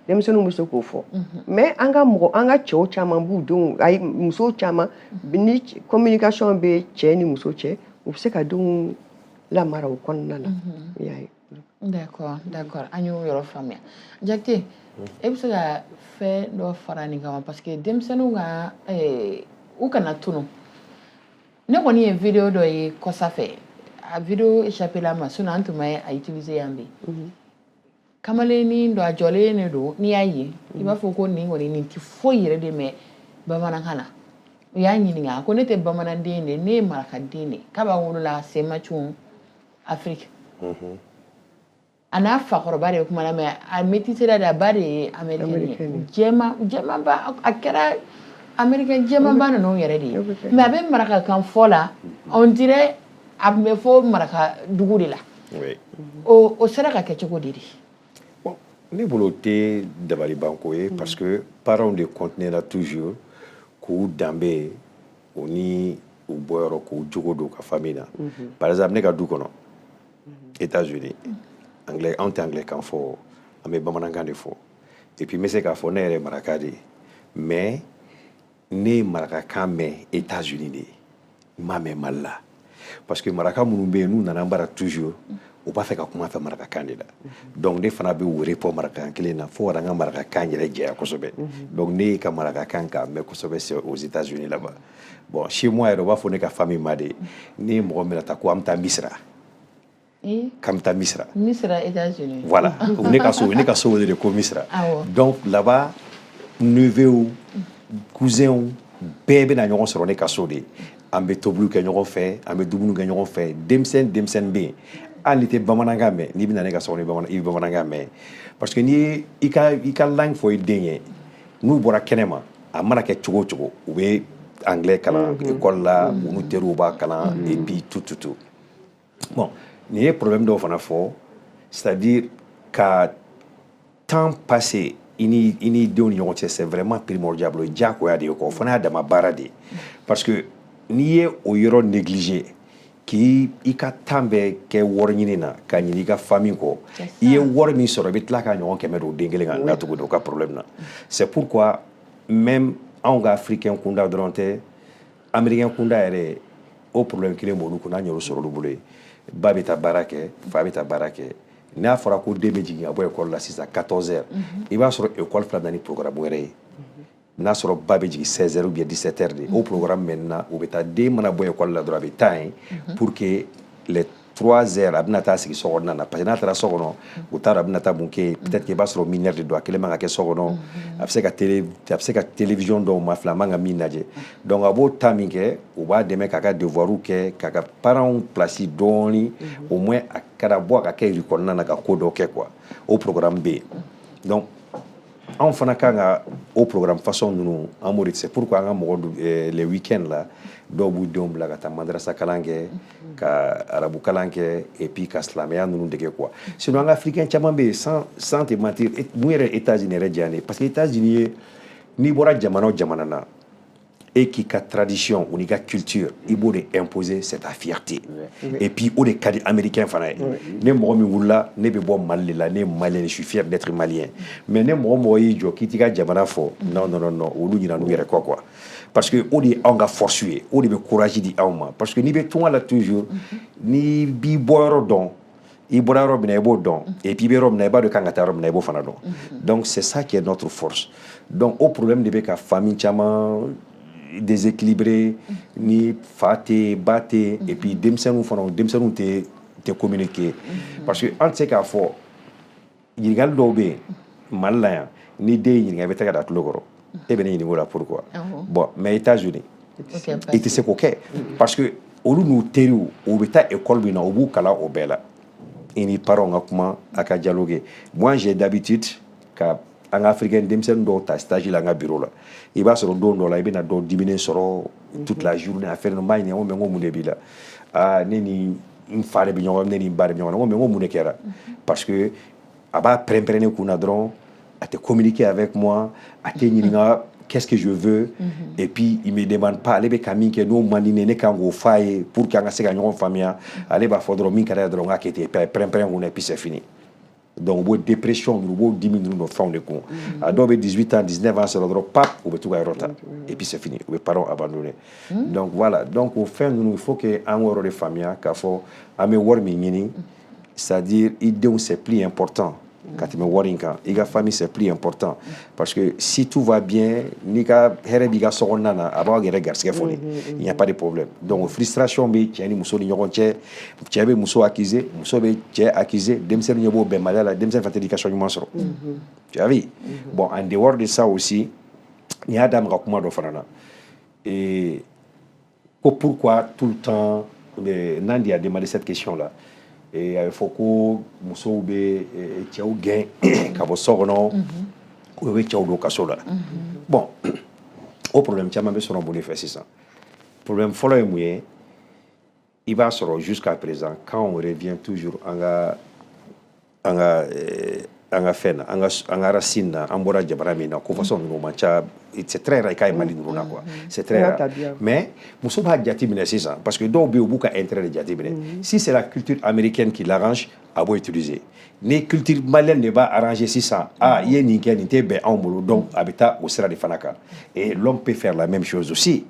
Denmisɛnninw bɛ se k'o fɔ, mais an ka mɔgɔ, an ka cɛw caman b'u denw, ayi, musow caman ni communication bɛ cɛ ni muso cɛ, u bɛ se ka denw lamara o kɔnɔna na, i y'a ye. D'accord, an y'o yɔrɔ faamuya. Jakite, e bɛ se ka fɛn dɔ fara nin kan wa? Parce que denmisɛnninw ka u kana tunu. Ne kɔni ye vidéo dɔ ye kɔsa fɛ, a vidéo échappé la ma, sinon an tun bɛ a utiliser yan bi. Kamalennin dɔ, a jɔlen de don, n'i y'a ye i b'a fɔ ko nin kɔni, nin tɛ foyi yɛrɛ de mɛn bamanankan na. U y'a ɲininka, a ko ne tɛ bamananden de ye, ne ye marakaden de ye, k'a b'a wolola Semacun, Afrique. A n'a fakɔrɔba de ye kuma la, mais a métissé de, a ba de ye américaine ye. Américaine. Jɛman jɛmanba, a kɛra américain jɛmanba ninnu yɛrɛ de ye. O bɛ kɛ. Mais a bɛ marakakan fɔ la, on dirait a tun bɛ fɔ maraka dugu de la. O sera ka kɛ cogo di de? Bon, ne bolo, o tɛ dabalibanko ye, parce que parents de continuera toujours k'u danbe o ni u bɔyɔrɔ, k'u jogo don u ka famille na. Par exemple, ne ka du kɔnɔ États-Unis, anglais, anw tɛ anglais kan fɔ, an bɛ bamanankan de fɔ. Et puis n bɛ se k'a fɔ ne yɛrɛ ye maraka de ye, mais ne ye marakakan mɛn États-Unis de ye, n m'a mɛn Mali la, parce que maraka minnu bɛ yen, n'u nana n bara toujours, u b'a fɛ ka kuma fɛ marakakan de la. Donc ne fana bɛ o répond marakakan kelen na fo ka na n ka marakakan yɛrɛ jɛya kosɛbɛ. Donc ne ye ka marakakan k'a mɛn kosɛbɛ, c'est aux États-Unis là-bas. Bon, chez moi yɛrɛ, u b'a fɔ ne ka famille ma de, ne ye mɔgɔ min ta ko an bɛ taa Misira, k'an bɛ taa Misira. Misira, États-Unis. Voilà, ne ka so wele de ko Misira. Awɔ. Donc là-bas, neveux, cousins bɛɛ bɛna ɲɔgɔn sɔrɔ ne ka so de. An bɛ tobiliw kɛ ɲɔgɔn fɛ, an bɛ dumuni kɛ ɲɔgɔn fɛ. Denmisɛnnin denmisɛnnin bɛ yen, hali n'i tɛ bamanankan mɛn, n'i bɛna ne ka so kɔnɔ, i bɛ bamanankan mɛn, parce que n'i ye i ka langue fɔ i den ye, n'u bɔra kɛnɛ ma, a mana kɛ cogo o cogo, u bɛ anglais kalan école la, u n'u teriw b'a kalan, et puis tout tout tout. Bon, nin ye problème dɔw fana fɔ, c'est-à-dire ka temps passé. I ni denw ni ɲɔgɔn cɛ, c'est vraiment primordial, o ye diyagoya de ye quoi. O fana y'a dama baara de ye, parce que n'i ye o yɔrɔ négliger, k'i i ka temps bɛɛ kɛ wari ɲini na ka ɲini i ka famille kɔ, i ye wari min sɔrɔ, i bɛ tila k'a ɲɔgɔn 100 don den kelen kan na cogo di o ka problème na. C'est pourquoi même anw ka africain kunda dɔrɔn tɛ, américain kunda yɛrɛ, o problème kelen b'olu kun. N'a ɲɛr'o sɔrɔ olu bolo yen, ba bɛ taa baara kɛ, fa bɛ taa baara kɛ. N'a fɔra ko den bɛ jigin ka bɔ école la sisan 14 heures, i b'a sɔrɔ école fila bɛ na ni programme wɛrɛ ye. N'a sɔrɔ ba bɛ jigin 16 heures ou bien 17 heures de, o programme maintenant, u bɛ taa, den mana bɔ école la dɔrɔn, a bɛ taa yen pour que les 3 heures, a bɛna taa sigi so kɔnɔna na, parce que n'a taara so kɔnɔ, u t'a dɔn a bɛna taa mun kɛ yen. Peut-être que i b'a sɔrɔ mineur de don, a kelen man ka kɛ so kɔnɔ, a bɛ se ka télévision dɔw ma filɛ, a man ka min lajɛ. Donc a b'o temps min kɛ, u b'a dɛmɛ k'a ka devoir kɛ, k'a ka parents place dɔɔni, au moins a kana bɔ a ka kɛ rue kɔnɔna na ka ko dɔ kɛ quoi. O programme bɛ yen. Donc anw fana kan ka o programme façon ninnu, an b'o de. C'est pourquoi an ka mɔgɔ, les week-ends la, dɔw b'u denw bila ka taa madrasa kalan kɛ, ka arabu kalan kɛ, et puis ka silamɛya ninnu dege quoi. Sinon an ka africain caman bɛ yen, sans te mentir, mun yɛrɛ États-Unis yɛrɛ diya ne ye, parce que États-Unis ye, n'i bɔra jamana o jamana na, e k'i ka tradition o n'i ka culture, i b'o de imposer, c'est ta fierté. Et puis o de ka di américain fana ye. Ne mɔgɔ min wulila, ne bɛ bɔ Mali de la, ne ye malien, je suis fier d'être malien. Mais ne mɔgɔ mɔgɔ y'i jɔ k'i t'i ka jamana fɔ, non, non, non, non, olu ɲinɛ n'u yɛrɛ kɔ quoi, parce que o de ye anw ka force ye, o de bɛ courage di anw ma, parce que n'i bɛ tunga la toujours, n'i b'i bɔ yɔrɔ dɔn, i bɔra yɔrɔ min na, i b'o dɔn, et puis i bɛ yɔrɔ min na, i b'a dɔn kan ka taa yɔrɔ min na, i b'o fana dɔn. Donc c'est ça qui est notre force. Donc o problème de bɛ ka famille caman déséquilibré, ni fa tɛ, ba tɛ, et puis denmisɛnninw fana, denmisɛnninw tɛ communiquer, parce que an tɛ se k'a fɔ ɲininkali dɔw bɛ yen Mali la yan, ni den y'i ɲininka, i bɛ tɛgɛ da tulo kɔrɔ, e bɛ ne ɲininka o la pourquoi? Bon, mais États-Unis, i tɛ se k'o kɛ, parce que olu n'u teriw, u bɛ taa école min na, u b'u kalan o bɛɛ la. I ni parents ka kuma, a ka dialoguer. Moi, j'ai d'habitude ka an ka africain denmisɛnnin dɔw ta stage la an ka bureau la. I b'a sɔrɔ don dɔ la, i bɛna dɔw diminen sɔrɔ toute la journée a fɛn. N b'a ɲininka, n ko mais, n ko mun de b'i la? Aa, ne ni n fa de bɛ ɲɔgɔn, ne ni n ba de bɛ ɲɔgɔn na. N ko mais, n ko mun de kɛra? Parce que a b'a pɛrɛn-pɛrɛn ne kun na dɔrɔn, a tɛ communiquer avec moi, a tɛ ɲininka qu'est-ce que je veux, et puis il me demande pas ale bɛ ka min kɛ, n'o man di ne, ne kan k'o f'a ye pour que an ka se ka ɲɔgɔn faamuya. Ale b'a fɔ dɔrɔn min ka d'a ye dɔrɔn, n k'a kɛ ten, et puis a ye pɛrɛn-pɛrɛn kun na, et puis c'est fini. Donc u b'o dépression ninnu, u b'o dimi ninnu dɔ fɛnw de kun. A dɔw bɛ 18 ans, 19 ans sɔrɔ dɔrɔn, pap, u bɛ t'u ka yɔrɔ ta, et puis c'est fini, u bɛ parents abandonner. Donc voilà, donc o fɛn ninnu, il faut que an k'o yɔrɔ de faamuya k'a fɔ an bɛ wari min ɲini, c'est-à-dire i denw, c'est plus important ka tɛmɛ wari in kan. I ka famille, c'est plus important, parce que si tout va bien, n'i ka hɛrɛ b'i ka so kɔnɔna na, a b'aw yɛrɛ garisɛgɛ fɔ de, il n'y a pas de problème. Donc frustration bɛ cɛ ni muso ni ɲɔgɔn cɛ, cɛ bɛ muso accuser, muso bɛ cɛ accuser, denmisɛnnin ɲɛ b'o bɛnbaliya la, denmisɛnnin fana tɛ éducation ɲuman sɔrɔ, tu as vu? Bon, en dehors de ça aussi, nin y'a da maga kuma dɔ fana na, et ko pourquoi tout le temps, Nandi a demandé cette question là et a bɛ fɔ ko musow bɛ cɛw gɛn ka bɔ so kɔnɔ, u bɛ cɛw don kaso la. Bon, o problème caman bɛ sɔrɔ mun de fɛ sisan? Problème fɔlɔ ye mun ye? I b'a sɔrɔ jusqu'à présent, quand on revient toujours an ka fɛn na, an ka racine na, an bɔra jamana min na, ko façon ninnu man ca, c'est très rare i k'a ye Mali ninnu na quoi, c'est très rare. Mais muso b'a jateminɛ sisan, parce que dɔw bɛ yen, u b'u ka intérêt de jateminɛ. Si c'est la culture américaine qui l'arrange, a b'o utiliser. Ni culture malienne de b'a arranger sisan, ah, i ye nin kɛ, nin tɛ bɛn anw bolo, donc a bɛ taa o sira de fana kan. Et l'homme peut faire la même chose aussi,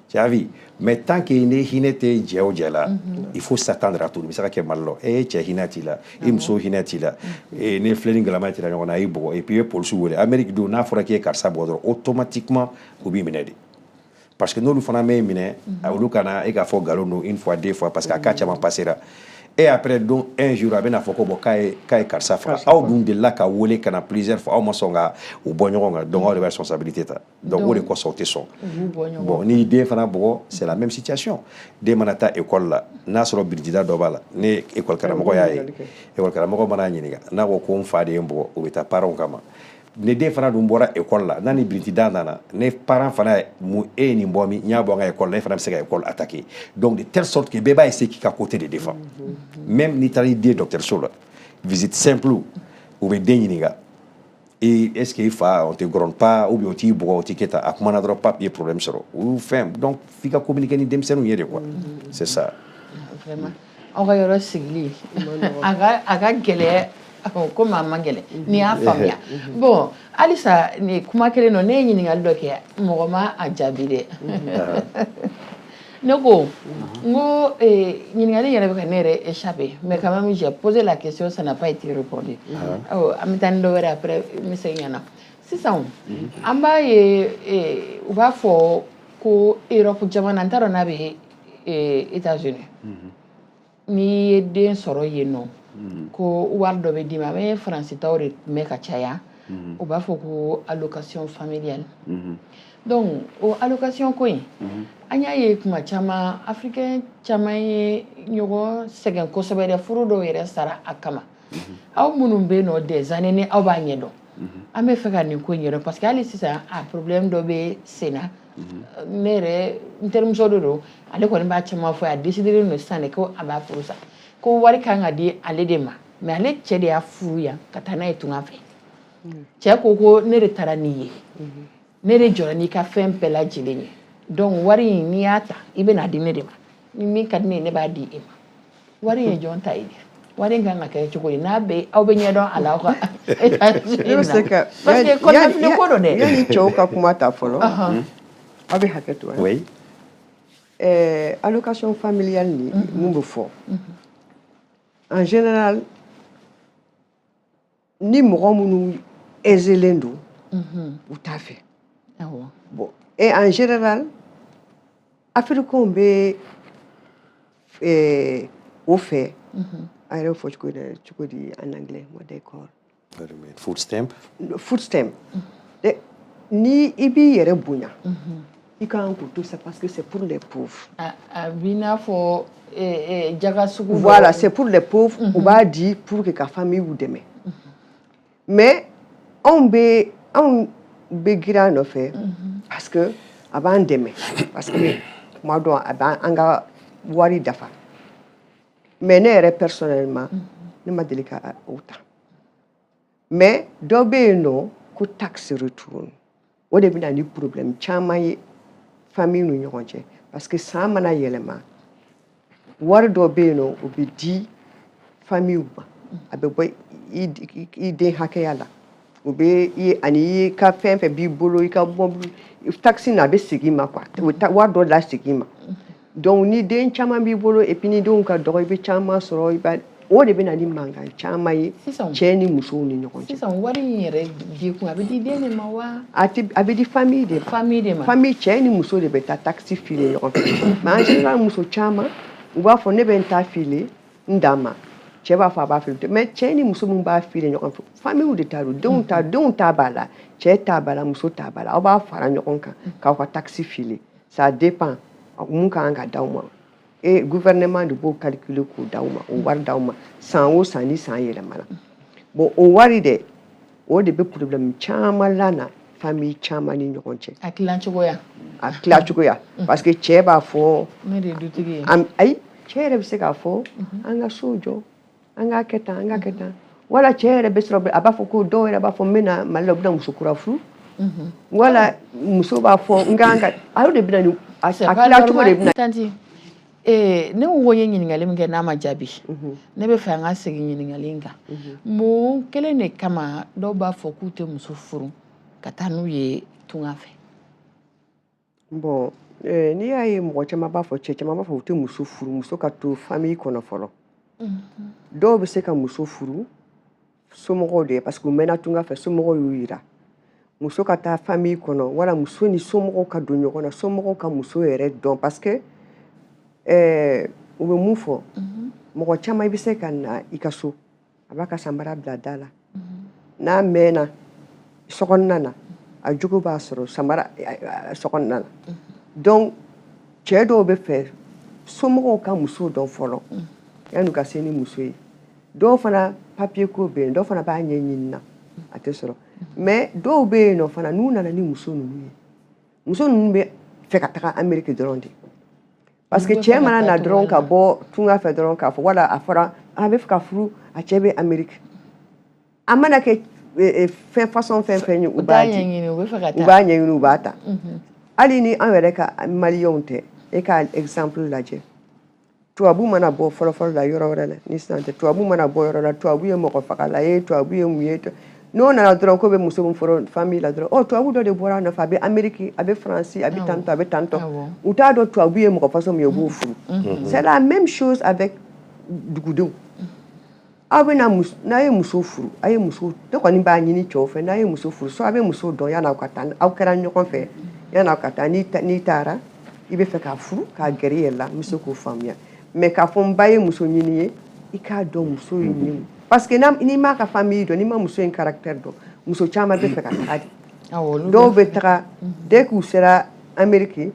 tu as vu? Mais tant que ni hinɛ tɛ jɛ o jɛ la, il faut s'attendre à tout. I bɛ se ka kɛ Mali la, e cɛ hinɛ t'i la, i muso hinɛ t'i la, ni filɛ ni galama tira ɲɔgɔn na, a y'i bugɔ, et puis i ye polisiw wele. Amérique don, n'a fɔra k'i ye karisa bugɔ dɔrɔn, automatiquement u b'i minɛ de, parce que n'olu fana m'e minɛ, olu kana e k'a fɔ nkalon don une fois, deux fois, parce que a cas caman passera. Et après donc un jour, a bɛna fɔ ko bon, k'a ye karisa faga, aw dun delila ka wele ka na plusieurs fois, aw ma sɔn ka u bɔ ɲɔgɔn kan, donc aw de bɛ responsabilité ta. Donc o de kosɔn u tɛ sɔn. Bon, n'i den fana bugɔ, c'est la même situation. Den mana taa école la, n'a sɔrɔ biritida dɔ b'a la, ni école karamɔgɔ y'a ye, école karamɔgɔ mana ɲininka, n'a ko ko n fa de ye n bugɔ, o bɛ taa parents kama. Ni den fana dun bɔra école la, n'a ni biritida nana, ni parent fana ye mun, e ye nin bɔ min, n y'a bɔ n ka école la, e fana bɛ se ka école attaquer. Donc de telle sorte que bɛɛ b'a essayer k'i ka côté de défend. Même n'i taara i den dɔgɔtɔrɔso la, visite simple, u bɛ den ɲininka. Et est-ce que i fa, on te gronde pas ou bien o t'i bugɔ, o t'i kɛ tan? A kumana dɔrɔn, pap, i ye problème sɔrɔ o fɛn. Donc f'i ka communiquer ni denmisɛnninw ye de quoi, c'est ça. Vraiment, aw ka yɔrɔ sigili a ka gɛlɛ komi a man gɛlɛn n'i y'a faamuya. Bon, halisa nin kuma kelen don, ne ye ɲininkali dɔ kɛ, mɔgɔ ma a jaabi dɛ. Ne ko n ko ɲininkali yɛrɛ bɛ ka ne yɛrɛ échappé, mais quand même j'ai posé la question, ça n'a pas été répondu. Awɔ, an bɛ taa ni dɔ wɛrɛ, après n bɛ segin ka na. Sisan an b'a ye, u b'a fɔ ko Europe jamana, n t'a dɔn n'a bɛ États-Unis, n'i ye den sɔrɔ yen nɔ, ko wari dɔ bɛ d'i ma. An bɛ Faransi taw de mɛn ka caya, u b'a fɔ ko allocation familiale. Donc o allocation ko in, an y'a ye kuma caman, africain caman ye ɲɔgɔn sɛgɛn kosɛbɛ dɛ, furu dɔw yɛrɛ sara a kama. Aw minnu bɛ yen nɔ des années ni aw b'a ɲɛdɔn, an bɛ fɛ ka nin ko in ɲɛdɔn, parce que hali sisan a problème dɔ bɛ sen na. Ne yɛrɛ n terimuso dɔ don, ale kɔni b'a caman fɔ, a décidé don sisan de ko a b'a furu sa, ko wari kan ka di ale de ma, mais ale cɛ de y'a furu yan ka taa n'a ye tunga fɛ. Cɛ ko ko ne de taara n'i ye, ne de jɔra n'i ka fɛn bɛɛ lajɛlen ye, donc wari in, n'i y'a ta, i bɛ n'a di ne de ma. Ni min ka di ne ye, ne b'a di e ma. Wari in ye jɔn ta ye de? Wari in kan ka kɛ cogo di n'a bɛ aw bɛ ɲɛdɔn a la aw ka Ne bɛ se ka parce que kɔnɔnafili ko don dɛ. Yanni cɛw ka kuma ta fɔlɔ, aw bɛ hakɛ to. Oui. Allocation familiale ni mun bɛ fɔ en général, ni mɔgɔ minnu aisé don, u t'a fɛ. Bon, et en général, africains bɛ o fɛ. A yɛrɛ fɔ cogo di en anglais, what they call? Food stamp. Food stamp. Ni i b'i yɛrɛ bonya, i ka kan k'o to sa, parce que c'est pour les pauvres. A b'i n'a fɔ jaga sugu. Voilà, c'est pour les pauvres. U b'a di pour que ka famille dɛmɛ, mais anw bɛ girin a nɔfɛ parce que a b'an dɛmɛ, parce que tuma dɔ a b'an an ka wari dafa. Mais ne yɛrɛ personnellement, ne ma deli ka o ta. Mais dɔ bɛ yen nɔ ko taxe retour, o de bɛ na ni problème caman ye famille ni ɲɔgɔn cɛ, parce que san mana yɛlɛma, wari dɔ bɛ yen nɔ, o bɛ di famille ma, a bɛ bɔ i den hakɛya la, o bɛ i ani i ka fɛn fɛn b'i bolo, i ka mobili taxe na, a bɛ segin i ma quoi, o bɛ wari dɔ lasegin i ma. Donc ni den caman b'i bolo, et puis ni denw ka dɔgɔ, i bɛ caman sɔrɔ, i b'a o de bɛ na ni mankan caman ye cɛ ni musow ni ɲɔgɔn cɛ. Sisan wari in yɛrɛ di kun, a bɛ di den de ma wa? A tɛ, a bɛ di famille de ma. Famille de ma. Famille, cɛ ni muso de bɛ taa taxe filer ɲɔgɔn fɛ. Mais en général, muso caman u b'a fɔ ne bɛ n ta filer n dan ma, cɛ b'a fɔ a b'a filer. Mais cɛ ni muso min b'a filer ɲɔgɔn fɛ, famille de ta don, denw ta b'a la, cɛ ta b'a la, muso ta b'a la, aw b'a fara ɲɔgɔn kan k'aw ka taxe filer. Ça dépend mun ka kan ka d'aw ma, et gouvernement de b'o calculer k'o d'aw ma, o wari d'aw ma san o san ni san yɛlɛmana. Bon, o wari dɛ, o de bɛ problème caman lana famille caman ni ɲɔgɔn cɛ. A tilacogoya. A tilacogoya, parce que cɛ b'a fɔ ne de ye dutigi ye. Ayi, cɛ yɛrɛ bɛ se k'a fɔ an ka so jɔ, an k'a kɛ tan, an k'a kɛ tan. Wala cɛ yɛrɛ bɛ sɔrɔ a b'a fɔ ko dɔw yɛrɛ b'a fɔ n bɛ na Mali la, u bɛna muso kura furu, wala muso b'a fɔ n kan ka a de bɛ na ni a tilacogo de bɛ na. Tantie, ne ko n ye ɲininkali min kɛ, n'a ma jaabi, ne bɛ fɛ an ka segin ɲininkali in kan. Mun kelen de kama dɔw b'a fɔ k'u tɛ muso furu ka taa n'u ye tunga fɛ? Bon, n'i y'a ye mɔgɔ caman b'a fɔ, cɛ caman b'a fɔ u tɛ muso furu, muso ka to famille kɔnɔ fɔlɔ. Dɔw bɛ se ka muso furu somɔgɔw de ye, parce que u mɛnna tunga fɛ, somɔgɔw y'u yira. Muso ka taa famille kɔnɔ, wala muso ni somɔgɔw ka don ɲɔgɔn na, somɔgɔw ka muso yɛrɛ dɔn, parce que u bɛ mun fɔ, mɔgɔ caman i bɛ se ka na i ka so, a b'a ka samara bila da la, n'a mɛnna sokɔnɔna na, a jogo b'a sɔrɔ samara sokɔnɔna na. Donc cɛ dɔw bɛ fɛ somɔgɔw ka muso dɔn fɔlɔ yanni u ka se ni muso ye. Dɔw fana papier ko bɛ yen, dɔw fana b'a ɲɛɲini na, a tɛ sɔrɔ. Mais dɔw bɛ yen nɔ fana, n'u nana ni muso ninnu ye, muso ninnu bɛ fɛ ka taga Amérique dɔrɔn de, parce que cɛ mana na dɔrɔn ka bɔ tunga fɛ dɔrɔn k'a fɔ wala a fɔra a bɛ fɛ ka furu, a cɛ bɛ Amérique, a mana kɛ fɛn façon fɛn fɛn ye, u U b'a t'a di. ɲɛɲini, u bɛ fɛ ka U taa. b'a ɲɛɲini, u b'a ta. Hali ni an yɛrɛ ka Maliyɛnw tɛ, e ka exemple lajɛ, tubabu mana bɔ fɔlɔfɔlɔ la yɔrɔ wɛrɛ la ni sisan tɛ, tubabu mana bɔ yɔrɔ la, tubabu ye mɔgɔ fagala ye, tubabu ye mun ye, n'o nana dɔrɔn ko bɛ muso min fɔlɔ famille la dɔrɔn, ɔ tubabu dɔ de bɔra a nɔfɛ, a bɛ Amérique, a bɛ Faransi, a bɛ tantɔ, a bɛ tantɔ. U t'a dɔn tubabu ye mɔgɔ façon min ye, u b'o furu. C'est la même chose avec dugudenw. Aw bɛna muso, n'a ye muso furu, a ye muso, ne kɔni b'a ɲini cɛw fɛ, n'a ye muso furu, soit a bɛ muso dɔn yan'aw ka taa, aw kɛra ɲɔgɔn fɛ yan'aw ka taa. N'i taara, i bɛ fɛ k'a furu k'a gɛrɛ i yɛrɛ la, n bɛ se k'o faamuya. Mais k'a fɔ n ba ye muso ɲini ye, i k'a dɔn muso ye nin, parce que n'i m'a ka famille dɔn, n'i ma muso in caractère dɔn, muso caman bɛ fɛ ka taga de. Dɔw bɛ taga, dès k'u sera Amérique,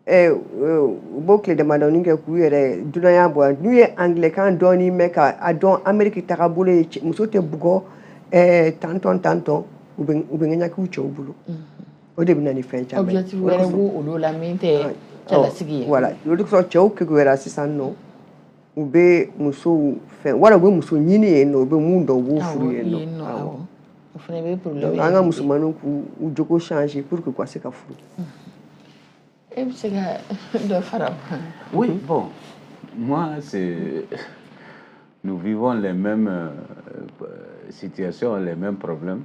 u b'o tile damadɔni kɛ k'u yɛrɛ dunanya bɔ, n'u ye anglais kan dɔɔni mɛn, ka a dɔn Amérique tagabolo ye, muso tɛ bugɔ tantɔn tantɔn, u bɛ ŋɛɲɛ k'u cɛw bolo. O de bɛ na ni fɛn caman ye. Objectif wɛrɛ b'o olu la min tɛ cɛlasigi ye. Voilà, o de kosɔn cɛw kekuyara sisan nɔ, u bɛ musow fɛn wala u bɛ muso ɲini yen nɔ, u bɛ mun dɔn, u b'u furu yen nɔ. Awɔ, o fana bɛ problème. Donc an ka musomaninw k'u jogo changer pour que u ka se ka furu. E bɛ se ka dɔ fara o kan? Oui, bon, moi, c'est. Nous vivons les mêmes situations, les mêmes problèmes.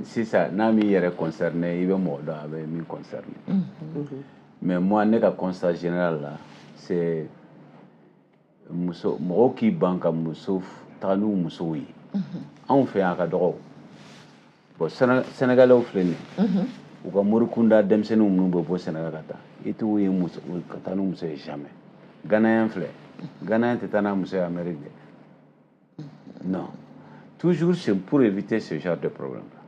Si ça n'a min yɛrɛ concerné, i bɛ mɔgɔ dɔn a bɛ min concerné. Mais moi, ne ka constat général là, c'est muso mɔgɔw k'i ban ka muso taga n'u musow ye. Anw fɛ yan, a ka dɔgɔ. Bon, Sénégalais filɛ nin ye. U ka morikunda denmisɛnninw minnu bɛ bɔ Sénégal ka taa, i t'u ye muso ka taa n'u muso ye jamais. Ghanéen filɛ, Ghanéen tɛ taa n'a muso ye Amérique dɛ. Non. Toujours c'est pour éviter ce genre de problème-là.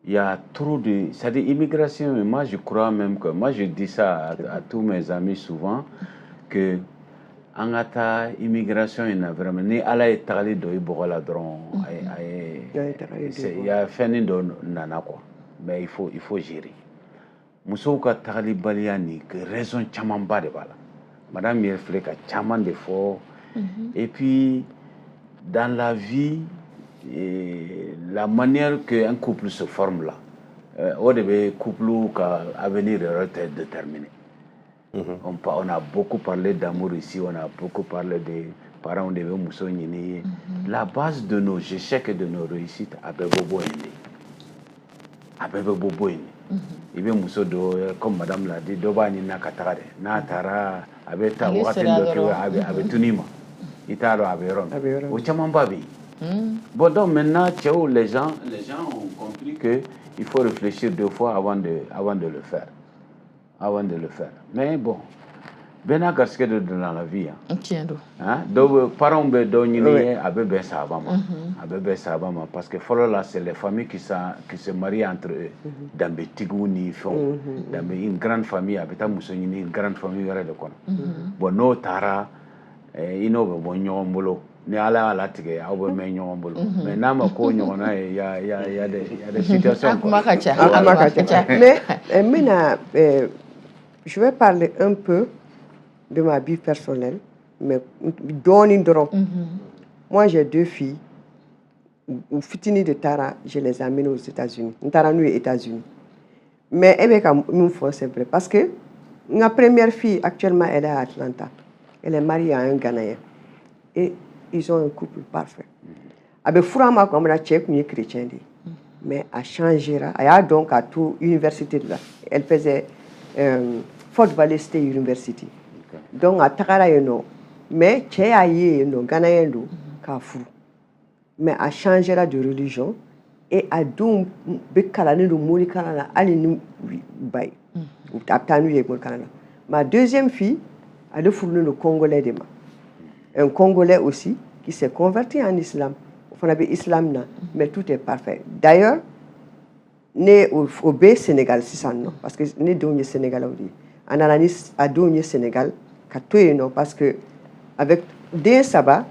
Il y a trop de. C'est-à-dire, immigration, mais moi je crois même que. Moi je dis ça à tous mes amis souvent, que an ka taa immigration in na, vraiment, ni Ala ye tagali dɔ i bɔgɔ la dɔrɔn, a ye A ye tagali don i il y a fɛnnin dɔ nana quoi, mais il faut gérer. Musow ka tagalibaliya ni raison camanba de b'a la. Madame yɛrɛ filɛ ka caman de fɔ. Et puis dans la vie et la manière qu'un couple se forme là, o de bɛ couple ka avenir yɛrɛ tɛ déterminer. On a beaucoup parlé d'amour ici, on a beaucoup parlé des parents de bɛ muso ɲini ye. La base de nos échecs et de nos réussites, a bɛɛ bɛ bɔ yen de. A bɛɛ bɛ bɔ yen de. I bɛ muso dɔ, comme madame l'a dit, dɔ b'a ɲini na ka taga dɛ. N'a taara, a bɛ taa Ale wagati sera dɔ kɛ, dɔrɔn. a bɛ tunun i ma. I t'a dɔn a bɛ yɔrɔ A bɛ yɔrɔ min. O min. camanba bɛ yen. Bon, donc maintenant, cɛw, les gens ont compris que il faut réfléchir deux fois avant de le faire. Avant de le faire. Mais bon, bɛɛ n'a garisɛgɛ de don dans la vie. Hein. Tiɲɛ don. Hein? Dɔw bɛ, parents bɛ dɔ ɲini ye, a bɛ bɛn sahaba ma. A bɛ bɛn sahaba ma parce que fɔlɔ la, c'est les familles qui se marient entre eux. Danbetigiw ni fɛnw. Danbe, une grande famille, a bɛ taa muso ɲini une grande famille wɛrɛ de kɔnɔ. Bon, n'o taara, i n'o bɛ bɔ ɲɔgɔn bolo. Ni Ala y'a latigɛ, aw bɛ mɛn ɲɔgɔn bolo. Mais n'a ma k'o ɲɔgɔnna ye, y a des situations. A kuma ka ca. A kuma ka ca. Mais n bɛna je vais parler un peu de ma vie personnelle, mais dɔɔnin dɔrɔn. Moi, j'ai deux filles. U fitinin de taara, je les ai amenées aux États-Unis. N taara n'u ye États-Unis. Mais e bɛ ka min fɔ, c'est vrai, parce que n ka première fille, actuellement, elle est à Atlanta. Elle est mariée à un Ghanéen et ils ont un couple parfait. A bɛ furu a ma tuma min na, cɛ tun ye chrétien de ye, mais a changera, a y'a dɔn k'a to université de la, elle faisait Fort Valley State University. Donc a tagara yen nɔ, mais cɛ y'a ye yen nɔ, Ghanéen don, k'a furu, mais a changera de religion et a denw bɛ kalannen don morikalan na, hali ni ba ye, a bɛ taa n'u ye morikalan na. Ma deuxième fille, ale furulen don Congolais de ma, un Congolais aussi qui s'est converti en islam. O fana bɛ islam na, mais tout est parfait. D'ailleurs, ne o bɛ Sénégal sisan nɔ, parce que ne denw ye Sénégalais de ye. A nana ni a denw ye Sénégal ka to yen nɔ, parce que avec den saba,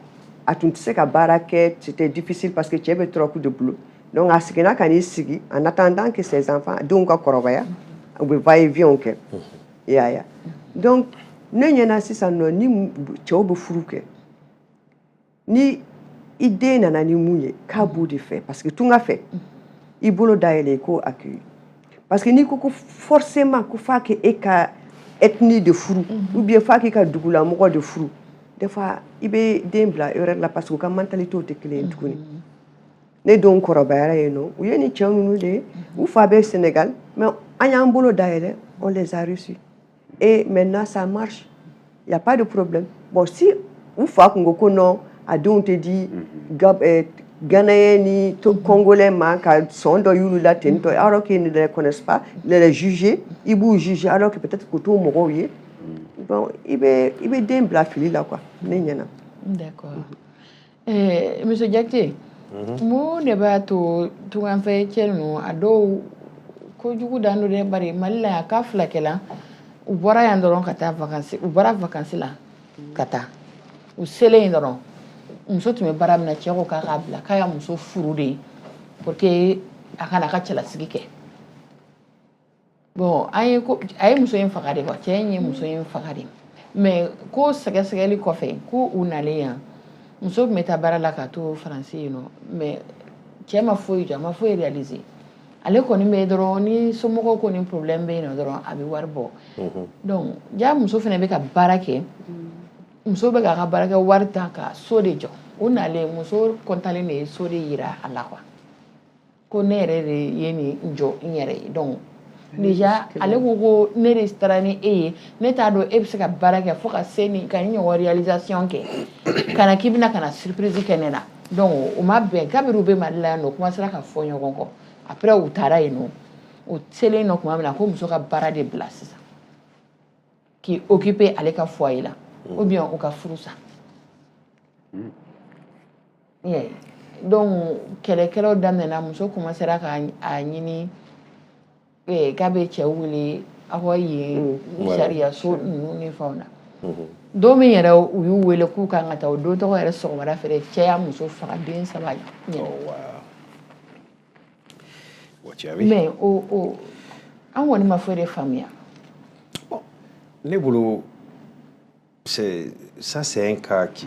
a tun tɛ se ka baara kɛ, c'était difficile parce que cɛ bɛ truck de bolo. Donc a seginna ka n'i sigi en attendant que ses enfants, denw ka kɔrɔbaya, u bɛ va et vient kɛ. I y'a ye? Donc ne ɲɛna sisan nɔ, ni cɛw bɛ furu kɛ, ni I den nana ni mun ye, k'a b'o de fɛ, parce que tunga fɛ, i bolo dayɛlɛ, i k'o accueillir, parce que n'i ko ko forcément ko f'a que e ka ethnie de furu ou bien f'a k'i ka dugulamɔgɔ de furu, des fois i bɛ den bila erreur la, parce que u ka mentalité tɛ kelen ye tuguni. Ne denw kɔrɔbayara yen nɔ, u ye nin cɛ ninnu de ye, u fa bɛ Sénégal, mais an y'an bolo dayɛlɛ, on les a reçus et maintenant ça marche, il y a pas de problème. Bon, si u fa kun ko ko non, a denw tɛ di Ghanéen ni Congolais ma, ka sɔn dɔ y'olu la ten tɔ, alors qu'ils ne les connaissent pas, les juger, i b'u juger alors que peut-être k'u t'o mɔgɔw ye, bon, i bɛ den bila fili la quoi, ne ɲɛna. D'accord. Monsieur Diakité, mun de b'a to tunganfɛ cɛ ninnu a dɔw kojugu dan don dɛ? Bari Mali la yan, k'a filakɛla, u bɔra yan dɔrɔn ka taa vacances, u bɔra vacances la ka taa, u selen yen dɔrɔn, muso tun bɛ baara min na, cɛ ko k'a k'a bila, k'a y'a muso furu de pour que a kana a ka cɛlasigi kɛ. Bon, an ye ko a ye muso in faga de quoi, cɛ in ye muso in faga de. Mais ko sɛgɛsɛgɛli kɔfɛ, ko u nalen yan, muso tun bɛ taa baara la k'a to Faransi yen nɔ, mais cɛ ma foyi jɔ, a ma foyi réaliser. Ale kɔni bɛ dɔrɔn, ni somɔgɔw ko ni problème bɛ yen nɔ dɔrɔn, a bɛ wari bɔ. Donc ja muso fana bɛ ka baara kɛ, muso bɛ k'a ka baarakɛ wari ta ka so de jɔ. U nalen, muso kɔntalen de ye so de yira a la quoi, ko ne yɛrɛ de ye nin jɔ n yɛrɛ ye. Donc déjà ale ko ko ne de taara ni e ye, ne t'a dɔn e bɛ se ka baara kɛ fo ka se nin ka nin ɲɔgɔn réalisation kɛ, ka na k'i bɛna ka na surprise kɛ ne la. Donc o ma bɛn. Kabini u bɛ Mali la yan nɔ, u commencera ka fɔ ɲɔgɔn kɔ. Après u taara yen nɔ, u selen nɔ tuma min na, ko muso ka baara de bila sisan k'i occuper ale ka foyer la, ou bien u ka furu sa. I y'a ye, donc kɛlɛkɛlaw daminɛna. Muso commencera ka a ɲini k'a bɛ cɛ wele aw ka yen sariya so ninnu ni fɛnw na. Don min yɛrɛ u y'u wele k'u kan ka taa, o don tɔgɔ yɛrɛ sɔgɔmada fɛ, cɛ y'a muso faga den saba ɲɛna. Oh, wow. Bon, tu as vu? Mais o an kɔni ma foyi de faamuya. Bon, ne bolo, c'est ça, c'est un cas qui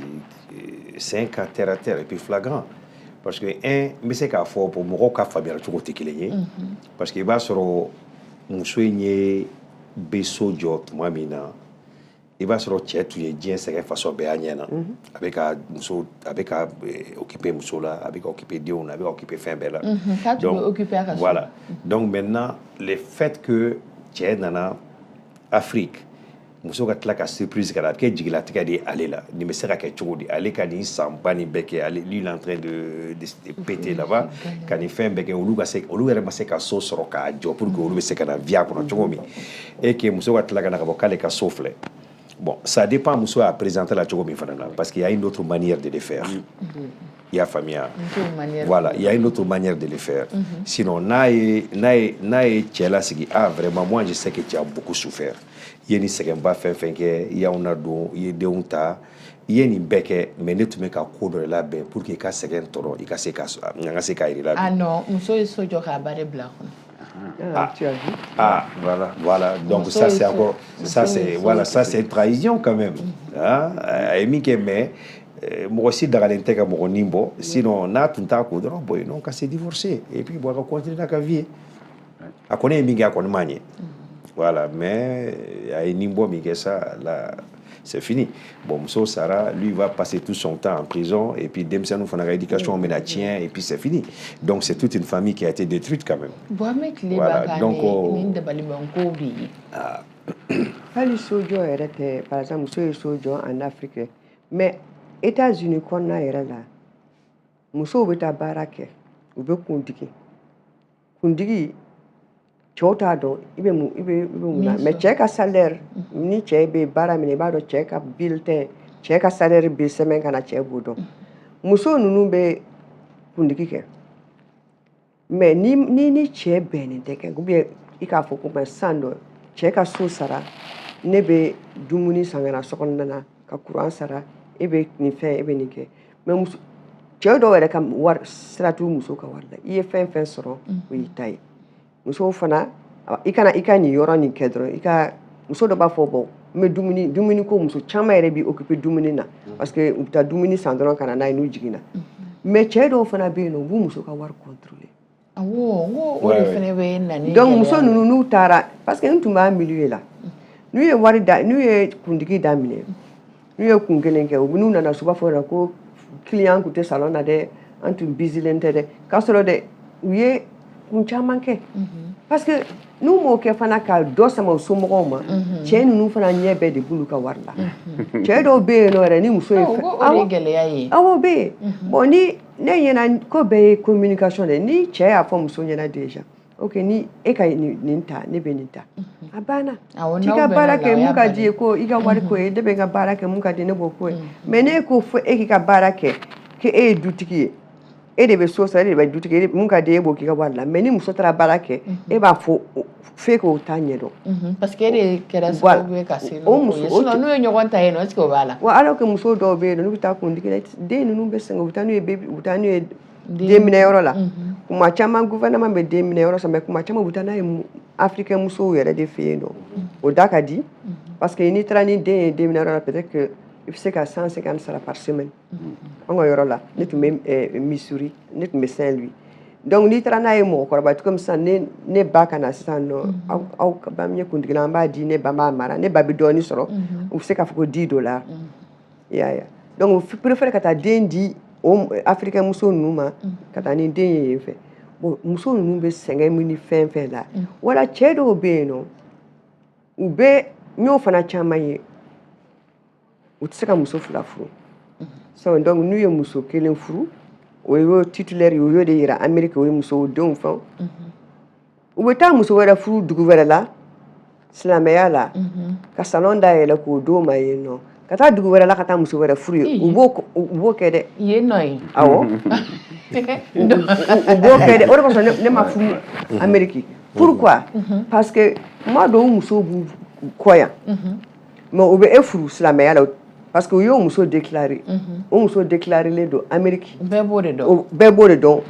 c'est un cas terre à terre et puis flagrant, parce que un, n bɛ se k'a fɔ, bon, mɔgɔw ka faamuyali cogo tɛ kelen ye, parce que i b'a sɔrɔ muso in ye bɛ so jɔ tuma min na, i b'a sɔrɔ cɛ tun ye diɲɛ sɛgɛn façon bɛɛ y'a ɲɛ na. A bɛ ka muso, a bɛ ka occuper muso la, a bɛ ka occuper denw na, a bɛ ka occuper fɛn bɛɛ la. K'a tun bɛ occuper a ka so. Voilà, donc maintenant, le fait que cɛ nana Afrique, muso ka tila ka surprise kɛ, a bɛ kɛ jigilatigɛ de ye ale la. Nin bɛ se ka kɛ cogo di? Ale ka nin sanba nin bɛɛ kɛ, ale, lui, il est en train de péter là-bas, ka nin fɛn bɛɛ kɛ, olu ka se, olu yɛrɛ ma se ka so sɔrɔ k'a jɔ pour que olu bɛ se ka na vie a kɔnɔ cogo min, et que muso ka tila ka na ka bɔ k'ale ka so filɛ. Bon, ça dépend muso y'a présenté la cogo min fana na, parce qu'il y a une autre manière de le faire. I y'a faamuya? Voilà, il y a une autre manière de le faire. Sinon n'a ye cɛ lasigi: ah, vraiment, moi, je sais que tu as beaucoup souffert, i ye nin sɛgɛnba fɛn fɛn kɛ, i y'anw ladon, i ye denw ta, i ye nin bɛɛ kɛ, mais ne tun bɛ ka ko dɔ de labɛn pour que i ka sɛgɛn tɔrɔ, i ka se ka n ka se k'a yir'i la. Ah non, muso ye so jɔ k'a ba de bila a kɔnɔ. Ah, tu as vu? Ah, voilà, voilà. Donc ça, c'est encore, ça, c'est, voilà, ça, c'est une trahison quand même. Hein? A ye min kɛ, mais mɔgɔ si dagalen tɛ ka mɔgɔ nin bɔ. Sinon n'a tun t'a ko dɔrɔn, bon, ils n'ont qu'à se divorcer et puis bon, a ka continuer n'a ka vie ye. A kɔni ye min kɛ, a kɔni m'a ɲɛ. Voilà, mais a ye nin bɔ min kɛ, ça là, c'est fini. Bon, muso sara, lui va passer tout son temps en prison et puis denmisɛnninw fana ka éducation bɛna tiɲɛ et puis c'est fini. Donc c'est toute une famille qui a été détruite quand même. Bon, an bɛ tile ban kan ni dabalibankow de ye. Hali sojɔ yɛrɛ tɛ. Par exemple, muso ye so jɔ en Afrique, mais États-Unis kɔnɔna yɛrɛ la, musow bɛ taa baara kɛ, u bɛ kundigi kundigi, cɛw t'a dɔn i bɛ mun i bɛ mun na, mais cɛ ka salaire ni cɛ bɛ baara min na, i b'a dɔn cɛ ka bulletin, cɛ ka salaire bɛ sɛbɛn ka na, cɛ b'o dɔn. Muso ninnu bɛ kundigi kɛ, mais ni cɛ bɛnnen tɛ kɛ, ou bien i k'a fɔ ko sisan dɔ cɛ ka so sara, ne bɛ dumuni san ka na so kɔnɔna na, ka courant sara, e bɛ nin fɛn, e bɛ nin kɛ. Mais muso, cɛ dɔw yɛrɛ ka wari sira t'u muso ka wari la. I ye fɛn fɛn sɔrɔ, o y'i ta ye. Musow fana, i kana i ka nin yɔrɔ nin kɛ dɔrɔn, i ka muso dɔ b'a fɔ: bon, n bɛ dumuni ko. Muso caman yɛrɛ b'i occuper dumuni na, parce que u bɛ taa dumuni san dɔrɔn ka na n'a ye n'u jiginna. Mais cɛ dɔw fana bɛ yen nɔ, u b'u muso ka wari contrôler. Awɔ, n ko o de fana bɛ na ni Donc gɛlɛya muso ye. ninnu, n'u taara, parce que n tun b'a milieu la, n'u ye wari da, n'u ye kuntigi daminɛ, n'u ye kun kelen kɛ, u n'u nana so, u b'a fɔ o ko client tun tɛ salon na dɛ, an tun busylen tɛ dɛ, k'a sɔrɔ dɛ, u ye kun caman kɛ. Parce que n'u m'o kɛ fana, ka dɔ sama u somɔgɔw ma, cɛ ninnu fana ɲɛ bɛɛ de b'olu ka wari la. Cɛ dɔw bɛ yen nɔ yɛrɛ, ni muso ye Ɔ, ko o de ye gɛlɛya ye. Awɔ, o bɛ yen. Bon, ni ne ɲɛna ko bɛɛ ye communication de ye. Ni cɛ y'a fɔ muso ɲɛna déjà, ok, ni e ka nin ta, ne bɛ nin ta, a banna. Awɔ, T'i n'aw ka bɛnna baara o la, kɛ o y'a mun ka di bannen. ye, ko i ka wari ko ye, ne bɛ n ka baara kɛ, mun ka di ne b'o ko ye. Mais ne ko fo e k'i ka baara kɛ, k'e ye dutigi ye, e de bɛ so sara, e de bɛ dutigi ye, mun ka di e b'o k'i ka wari la. Mais ni muso taara baara kɛ, e b'a fɔ f'e k'o ta ɲɛdɔn. Parce que e de kɛra Voilà. sababu ye ka se O n'o muso ye. o Sinon n'u ye ɲɔgɔn ta yen nɔ, est ce que o b'a la? Wa alors que muso dɔw bɛ yen nɔ, n'u bɛ taa kuntigi la, den ninnu bɛ sɛgɛn, u bɛ taa n'u ye baby, u bɛ taa n'u ye den minɛyɔrɔ la. Kuma caman, gouvernement bɛ den minɛyɔrɔ san, mais kuma caman u bɛ taa n'a ye africain musow yɛrɛ de fɛ yen nɔ. O da ka di, parce que n'i taara ni den ye den minɛyɔrɔ la, peut-être que i bɛ se ka 150 sara par semaine. An ka yɔrɔ la, ne tun bɛ Missouri, ne tun bɛ Saint-Louis. Donc n'i taara n'a ye mɔgɔkɔrɔba, komi sisan ne ba ka na sisan nɔ, aw ba min ye kuntigila, an b'a di ne ba b'a mara, ne ba bɛ dɔɔnin sɔrɔ, u bɛ se k'a fɔ ko 10 dollars, i y'a ye. Donc u préfère ka taa den di o africain muso ninnu ma, ka taa ni den ye yen fɛ. Bon, muso ninnu bɛ sɛgɛn min ni fɛn fɛn la, wala cɛ dɔw bɛ yen nɔ, u bɛ, n y'o fana caman ye, u tɛ se ka muso fila furu. So donc n'u ye muso kelen furu, o y'o titulaire ye, o y'o de yira Amérique, o ye musow denw fɛn. U bɛ taa muso wɛrɛ furu dugu wɛrɛ la, silamɛya la, ka salon dayɛlɛ k'o d'o ma yen nɔ, ka taa dugu wɛrɛ la, ka taa muso wɛrɛ furu yen. U b'o kɛ dɛ. Yen nɔ ye. Awɔ, u b'o kɛ dɛ. O de kosɔn ne ma furu Amérique. Pourquoi? Parce que kuma dɔw, musow b'u kɔ yan, mais u bɛ e furu silamɛya la, parce que u y'o muso déclaré, o muso déclarélen don Amérique. Bɛɛ b'o de dɔn. Bɛɛ b'o de dɔn.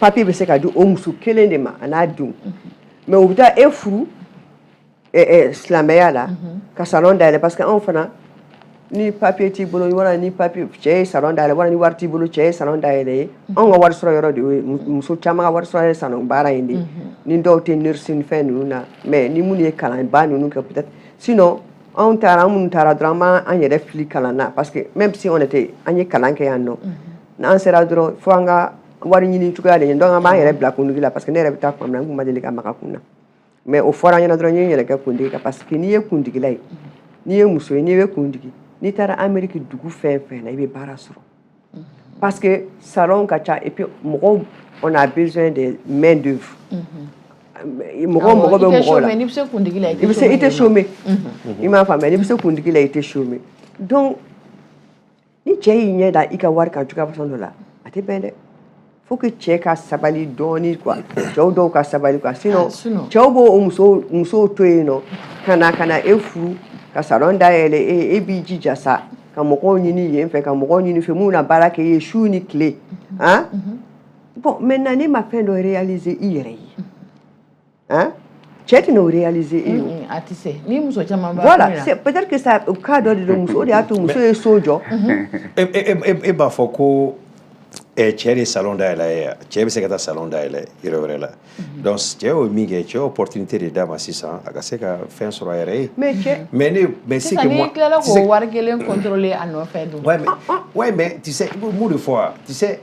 Papier bɛ se ka di o muso kelen de ma, a n'a denw. Mais u bɛ taa e furu silamɛya la, ka salon dayɛlɛ, parce que anw fana, ni papier t'i bolo, wala ni papier, cɛ ye salon dayɛlɛ, wala ni wari t'i bolo, cɛ ye salon dayɛlɛ ye. Anw ka wari sɔrɔ yɔrɔ de y'o ye. Muso caman ka wari sɔrɔ ye salon baara in de ye. Ni dɔw tɛ nurse ni fɛn ninnu na, mais ni minnu ye kalanba ninnu kɛ peut-être. Sinon anw taara, an minnu taara dɔrɔn, an b'an yɛrɛ fili kalan na, parce que même si on était, an ye kalan kɛ yan nɔ, n'an sera dɔrɔn, fo an ka wari ɲini cogoya de ɲini. Donc an b'an yɛrɛ bila kuntigi la, parce que ne yɛrɛ bɛ taa tuma min na, n kun ma deli ka maga kun na, mais o fɔra an ɲɛna dɔrɔn, n ye n yɛrɛ kɛ kuntigi kan, parce que n'i ye kuntigila ye, n'i ye muso ye, n'i bɛ kuntigi, n'i taara Amérique dugu fɛn fɛn na, i bɛ baara sɔrɔ, parce que salon ka ca, et puis mɔgɔw, on a besoin de main d'œuvre. Mɔgɔw mago bɛ mɔgɔw la. N'i bɛ se kuntigi la, i bɛ se, i tɛ chômer. I m'a faamuya? N'i bɛ se kuntigi la, i tɛ chômer. Donc ni cɛ y'i ɲɛ da i ka wari kan cogoya façon dɔ la, a tɛ bɛn dɛ. Faut que cɛ ka sabali dɔɔni quoi, cɛw dɔw ka sabali quoi. Sinon cɛw b'o o musow to yen nɔ, ka na e furu, ka salon dayɛlɛ, e b'i jija sa ka mɔgɔw ɲini yen fɛ, ka mɔgɔw ɲini fɛ mun na baara kɛ i ye su ni tile. Han, bon, maintenant ne ma fɛn dɔ réaliser i yɛrɛ ye, han, cɛ tɛna o réaliser e ye o. A tɛ se ni muso caman b'a. Voilà, c'est peut-être que ça cas dɔ de don, muso, o de y'a to muso ye so jɔ. E b'a fɔ ko cɛ de salon dayɛlɛ ye, cɛ bɛ se ka taa salon dayɛlɛ yɔrɔ wɛrɛ la. Donc cɛ y'o min kɛ, cɛ ye opportunité de d'a ma sisan, a ka se ka fɛn sɔrɔ a yɛrɛ ye. Mais cɛ Mais ne, mais c'est que sisan moi, n'i tilala tu sais k'o wari kelen contrôler a nɔfɛ dun? Ouais, mais tu sais, i b'o mun de fɔ wa? Tu sais,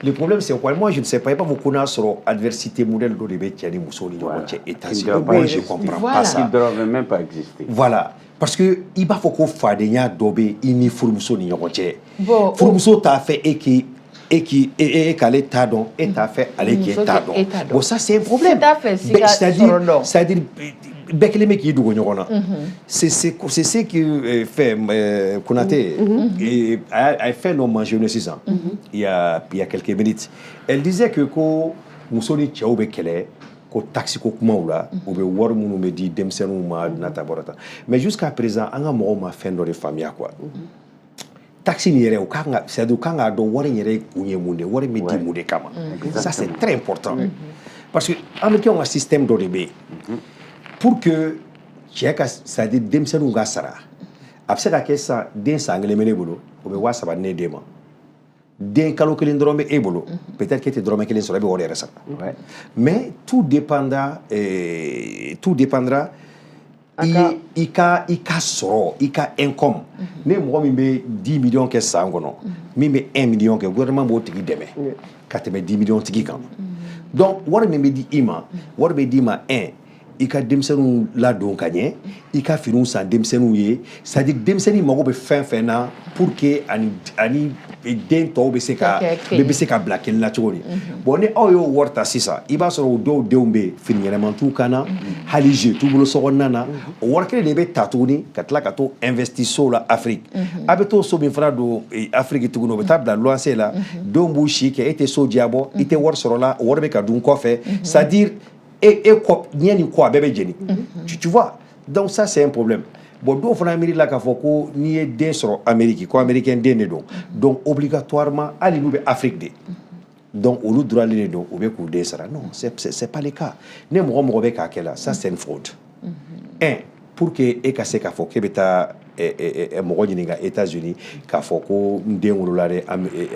le problème, c'est quoi? Moi, je ne sais pas. I b'a fɔ ko n'a sɔrɔ adversité modèle dɔ de bɛ cɛ ni muso ni ɲɔgɔn cɛ États-Unis. Moi, je comprends pas ça. Qui doivent même pas exister. Voilà. Parce que i b'a fɔ ko fadenya dɔ bɛ i ni furumuso ni ɲɔgɔn cɛ. Bon, furumuso t'a fɛ e k'i e k'i e e k'ale ta dɔn, e t'a fɛ ale k'e Muso ta k'e dɔn. ta dɔn. Bon, ça, c'est un problème. Si t'a fɛ, si ka C'est-à-dire sɔrɔ dɔn. C'est-à-dire bɛɛ kelen bɛ k'i dogo ɲɔgɔn na. C'est ce que fait Konaté et a fɛn dɔ mentionné sisan, il y a quelques minutes. Elle disait que ko muso ni cɛw bɛ kɛlɛ ko taxe ko kumaw la, u bɛ wari minnu bɛ di denmisɛnninw ma nata bɔra tan. Mais jusqu'à présent, an ka mɔgɔw ma fɛn dɔ de faamuya quoi. Taxe nin yɛrɛ, u kan ka, c'est à dire u kan k'a dɔn wari in yɛrɛ kun ye mun de ye, wari min bɛ di mun de kama. Ça, c'est très important, parce que américains ka système dɔ de bɛ yen pour que cɛ ka, c'est à dire denmisɛnninw ka sara. A bɛ se ka kɛ sisan, den san kelen bɛ ne bolo, o bɛ 3000 di ne den ma. Den kalo kelen dɔrɔn bɛ e bolo, peut-être que e tɛ dɔrɔmɛ kelen sɔrɔ, e bɛ wari yɛrɛ sara. Mais tout dépendra i ka sɔrɔ, i ka income. Ne mɔgɔ min bɛ 10 millions kɛ san kɔnɔ, min bɛ 1 million kɛ, gouvernement b'o tigi dɛmɛ ka tɛmɛ 10 millions tigi kan. Donc wari min bɛ di i ma, wari bɛ d'i ma, un, i ka denmisɛnninw ladon ka ɲɛ, i ka finiw san denmisɛnninw ye, c'est à dire denmisɛnnin mago bɛ fɛn fɛn na pour que ani den tɔw bɛ se ka bɛɛ bɛ se ka bila kelen na cogo di. Bon, ni aw y'o wari ta sisan, i b'a sɔrɔ o dɔw denw bɛ yen, fini ɲɛnama t'u kan na, hali jeu t'u bolo sokɔnɔna na. O wari kelen de bɛ ta tuguni ka tila ka t'o investir so la Afrique. A bɛ t'o so min fana don Afrique tuguni, o bɛ taa bila luwanse la, denw b'u si kɛ, e tɛ so diyabɔ, i tɛ wari sɔrɔ la, o wari bɛ ka dun kɔfɛ, c'est à dire e kɔ ɲɛ ni kɔ a bɛɛ bɛ jeni, tu vois. Donc ça, c'est un problème. Bon, dɔw fana miiri la k'a fɔ ko n'i ye den sɔrɔ Amérique, ko américain den de don, donc obligatoirement, hali n'u bɛ Afrique de, donc olu droitlen de don, u bɛ k'u den sara. Non, c'est pas le cas. Ne mɔgɔ mɔgɔ bɛ k'a kɛ la, ça, c'est une fraude. Un, pour que e ka se k'a fɔ k'e bɛ taa mɔgɔ ɲininka États-Unis k'a fɔ ko n den wolola dɛ,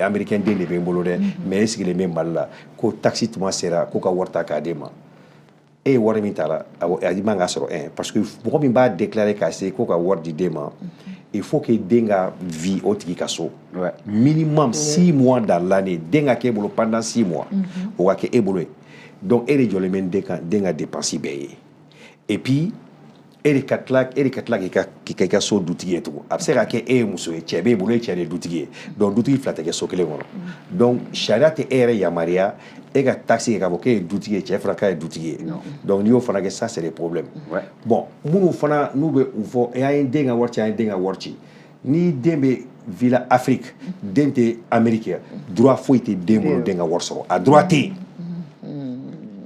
américain den de bɛ n bolo dɛ, mais e sigilen bɛ Mali la, ko taxe tuma sera ko ka wari ta k'a d'e ma, e ye wari min ta la, i man ka sɔrɔ un, parce que mɔgɔ min b'a déclarer k'a se ko ka wari di den ma, il faut que den ka vie o tigi ka so minimum 6 mois dans l'année, den ka k'e bolo pendant 6 mois, o ka kɛ e bolo ye. Donc e de jɔlen bɛ den ka dépense bɛɛ ye, et puis e de ka tila k'i ka so dutigi ye tugun. A bɛ se ka kɛ e ye muso ye, cɛ b'e bolo, e cɛ de ye dutigi ye, donc dutigi fila tɛ kɛ so kelen kɔnɔ. Donc sariya tɛ e yɛrɛ yamaruya e ka taxe kɛ k'a fɔ k'e ye dutigi ye, cɛ fana k'a ye dutigi ye. Donc n'i y'o fana kɛ, ça, c'est des problèmes. Bon, minnu fana n'u bɛ u fɔ an ye den ka wari ci, an ye den ka wari ci, ni den bɛ villa Afrique, den tɛ Amérique ye, droit foyi tɛ den bolo den ka wari sɔrɔ, a droit tɛ yen.